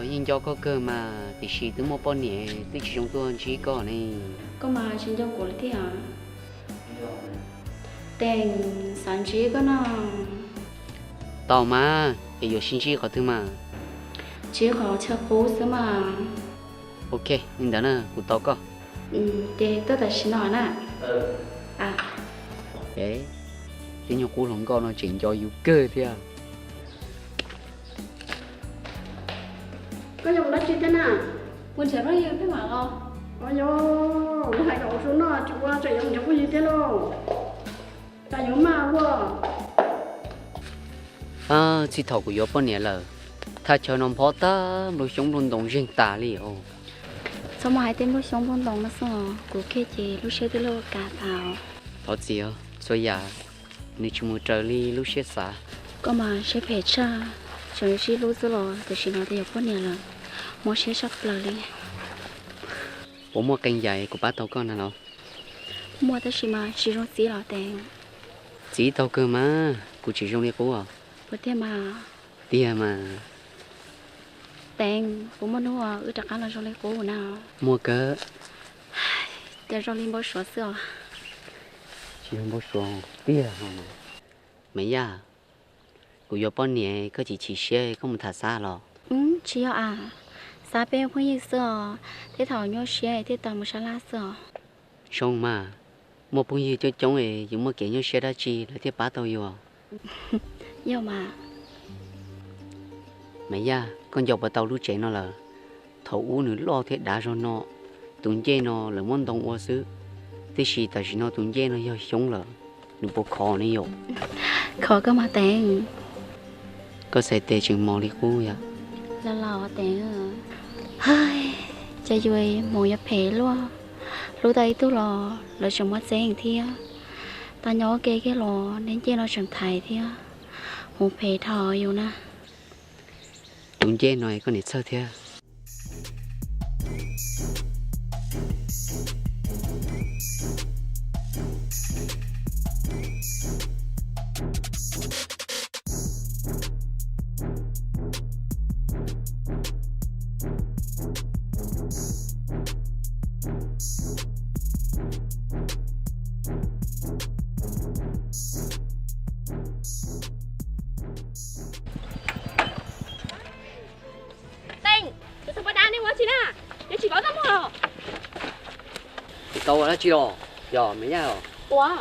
yeej nco koj kawg mas, tiam sis twb muaj poj niam twb tsis zoo tuaj ntsib koj ne. Koj mas tsis nco kuv li thiab. Teem, xav ntsib koj no. Tau mas, es yuav sib ntsib qhov twg mas? Ntsib qhov chaw qub xwb mas. Ok, li ntawd na, kuv tos koj. Ces tuaj tam sim no na. Twb nyuag qub hluas nkauj no tseem nco yus kawg thiab. Koj yuav mus dab tsi thiab na? Mus nrhiav phooj ywg thiab mas los. Os yos, hais kom ua su noj tsis ua tseem yuav mus nrhiav phooj ywg thiab lauj. Cas yuav maj ua luaj. Txij thaum kuv yuav poj niam lawm, thaj chaw no nphob tag nplooj xyoob nplooj ntoo zeeg tas li os. Txhob muaj hais tej nplooj xyoob nplooj ntoo no xwb, kuv kiag ces lub siab twb loj ua cas tas. Thov txim, txhua yam nws tsis mus raws li lub siab xav. Koj mas siab phem tshaj, tseem sib hlub xwb los tam sim no twb yuav poj niam lawm. Mob siab tshaj plaws li. Puas muaj qee yam kuv pab tau koj na los? Muaj tab sis mas tsis zoo txiv los Teem. Txiv tau kawg mas, kuv tsis zoo li qub os. Puas tiag mas? Tiag mas. Teem, puas muaj hnub wb rov qab los zoo li qub na? Muaj kawg. Cas zoo li npau suav xwb os. Tsis yog npau suav tiag. Maiv Yaj, kuv yuav poj niam koj tsis chim siab koj mus tham Xab los? Tsis yog a, Xab peb phooj ywg xwb os, thiab thaum nyuaj siab thiaj tau mus sab laj xwb os. Zoo mas, muaj phooj ywg coob coob es yus muaj kev nyuaj siab dab tsi lawv thiaj pab tau yus. Yog mas. Maiv Yaj, koj nco puas tau lub tsev no lawm? Thaum ub nws loj thiab dav zog no, tus ncej no lawv muab ntoo ua xwb, tiam sis tam sim no tus ncej no yog xyoob lawm, nws puas khov ne yom? Khov kawg mas Teem. Koj txhais tes tseem mos li qub yom? Los los Teem, cas yus mus yuav phem luaj, hlub tau ib tug los lawv tseem muab txeeb thiab. Tau nyob ua ke kiag los neb ncej no tseem thaiv thiab, mus phem dhau yus na. Tus ncej no koj niam txhawj thiab. Teem, cov tub poj dab nej ua dab tsi na? Nej tsis paub tab muag los? Tsis tau ua dab tsi los yog Maiv Yaj os? Ua,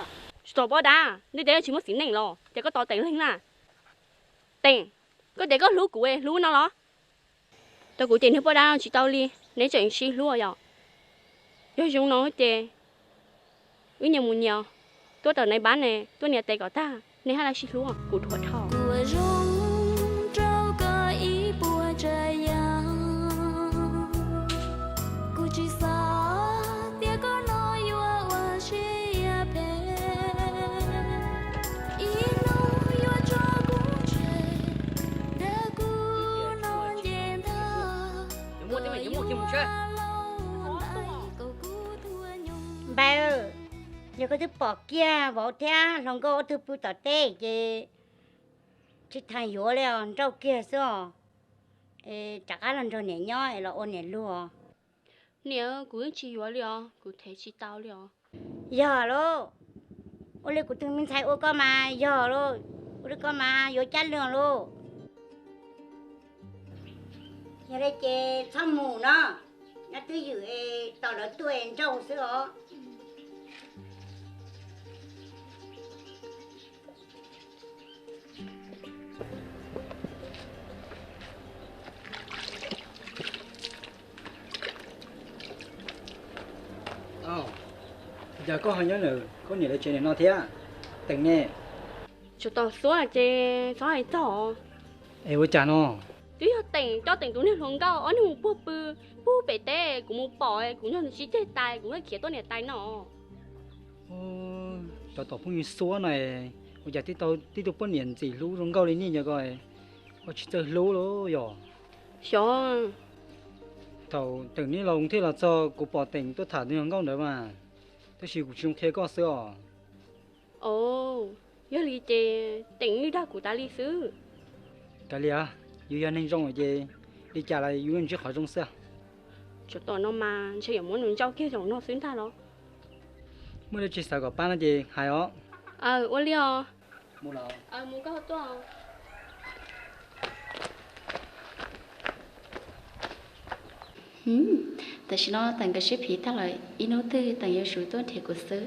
tsis tau poj dab, nej tias tsis muaj txiv neej los ces koj tos Teem leeg na. Teem, koj tias koj hlub kuv es hlub no los? Tau kuv ces niag poj dab tsis tau li, neb tseem sib hlub yom? Yog zoo no ces wb nyias mus nyias, tuaj raws nais npab ne, tuaj nias tes kom tag, neb haj laj sib hlub, kuv dhuav dhau. Kuv zoo rau koj ib puas tsav yam, kuv tsis xav tias koj no yuav ua siab phem, ib hnub yuav tso kuv tseg, ntawm kuv no nce ntag. Npawg, yog koj twb pom kiag vauv thiab hluas nkauj ob tug pw tom teb ces tsis tham yuav li os, nrauj kiag xwb os. Rov qab los nrog niam nyob es los ua niam luag. Niam, kuv yeej tsis yuav li os, kuv thev tsis tau li os. Yog lauj, ua li kuv tus me ntxhais ua koj mas yog lauj, ua li koj mas yuav cab lwg lauj. Yog li ces txhob mus no, nyob twj ywm es tos lawv tuaj es nrauj xwb os. Cas koj ho nyob ntawm koj niam lawv tsev no thiab? Teem ne? Tsov tom xuab ces txhob hais txog. Es ua cas no? Twb yog Teem coj Teem tus niag hluas nkauj ob niag mus puag pw, puag pem teb, kuv mus pom kuv nrog nws sib ceg tas kuv thiaj khiav tuaj niam tais no. Cov tom phooj ywg xuab no, ua cas tib tug poj niam ntxim hlub zoo nkauj li nej nco ko, ua tsis txawj hlub los yog? Xyov. Thaum Teem niaj laus thiaj los txog kuv pom Teem tuaj tham tus hluas nkauj ntawd mas, tab sis kuv tsis zoo qhia koj xwb os. Os, yog li ces Teem yeej dag kuv tas li xwb. Kav liam, yus yog neeg zoo lawm ces li cas los yus yeej ntsib qhov zoo xwb. Tsov tom no mas ntshe yuav muab nws ntsauj kiag zaum no xwb ntag los. Muaj dab tsi xav kom pab no ces hais os. Aw, ua li os. Tam sim no Teem nkawd sib phiv tag lawm, ib hnub twg Teem yuav tsum tuaj nrhiav kuv xwb.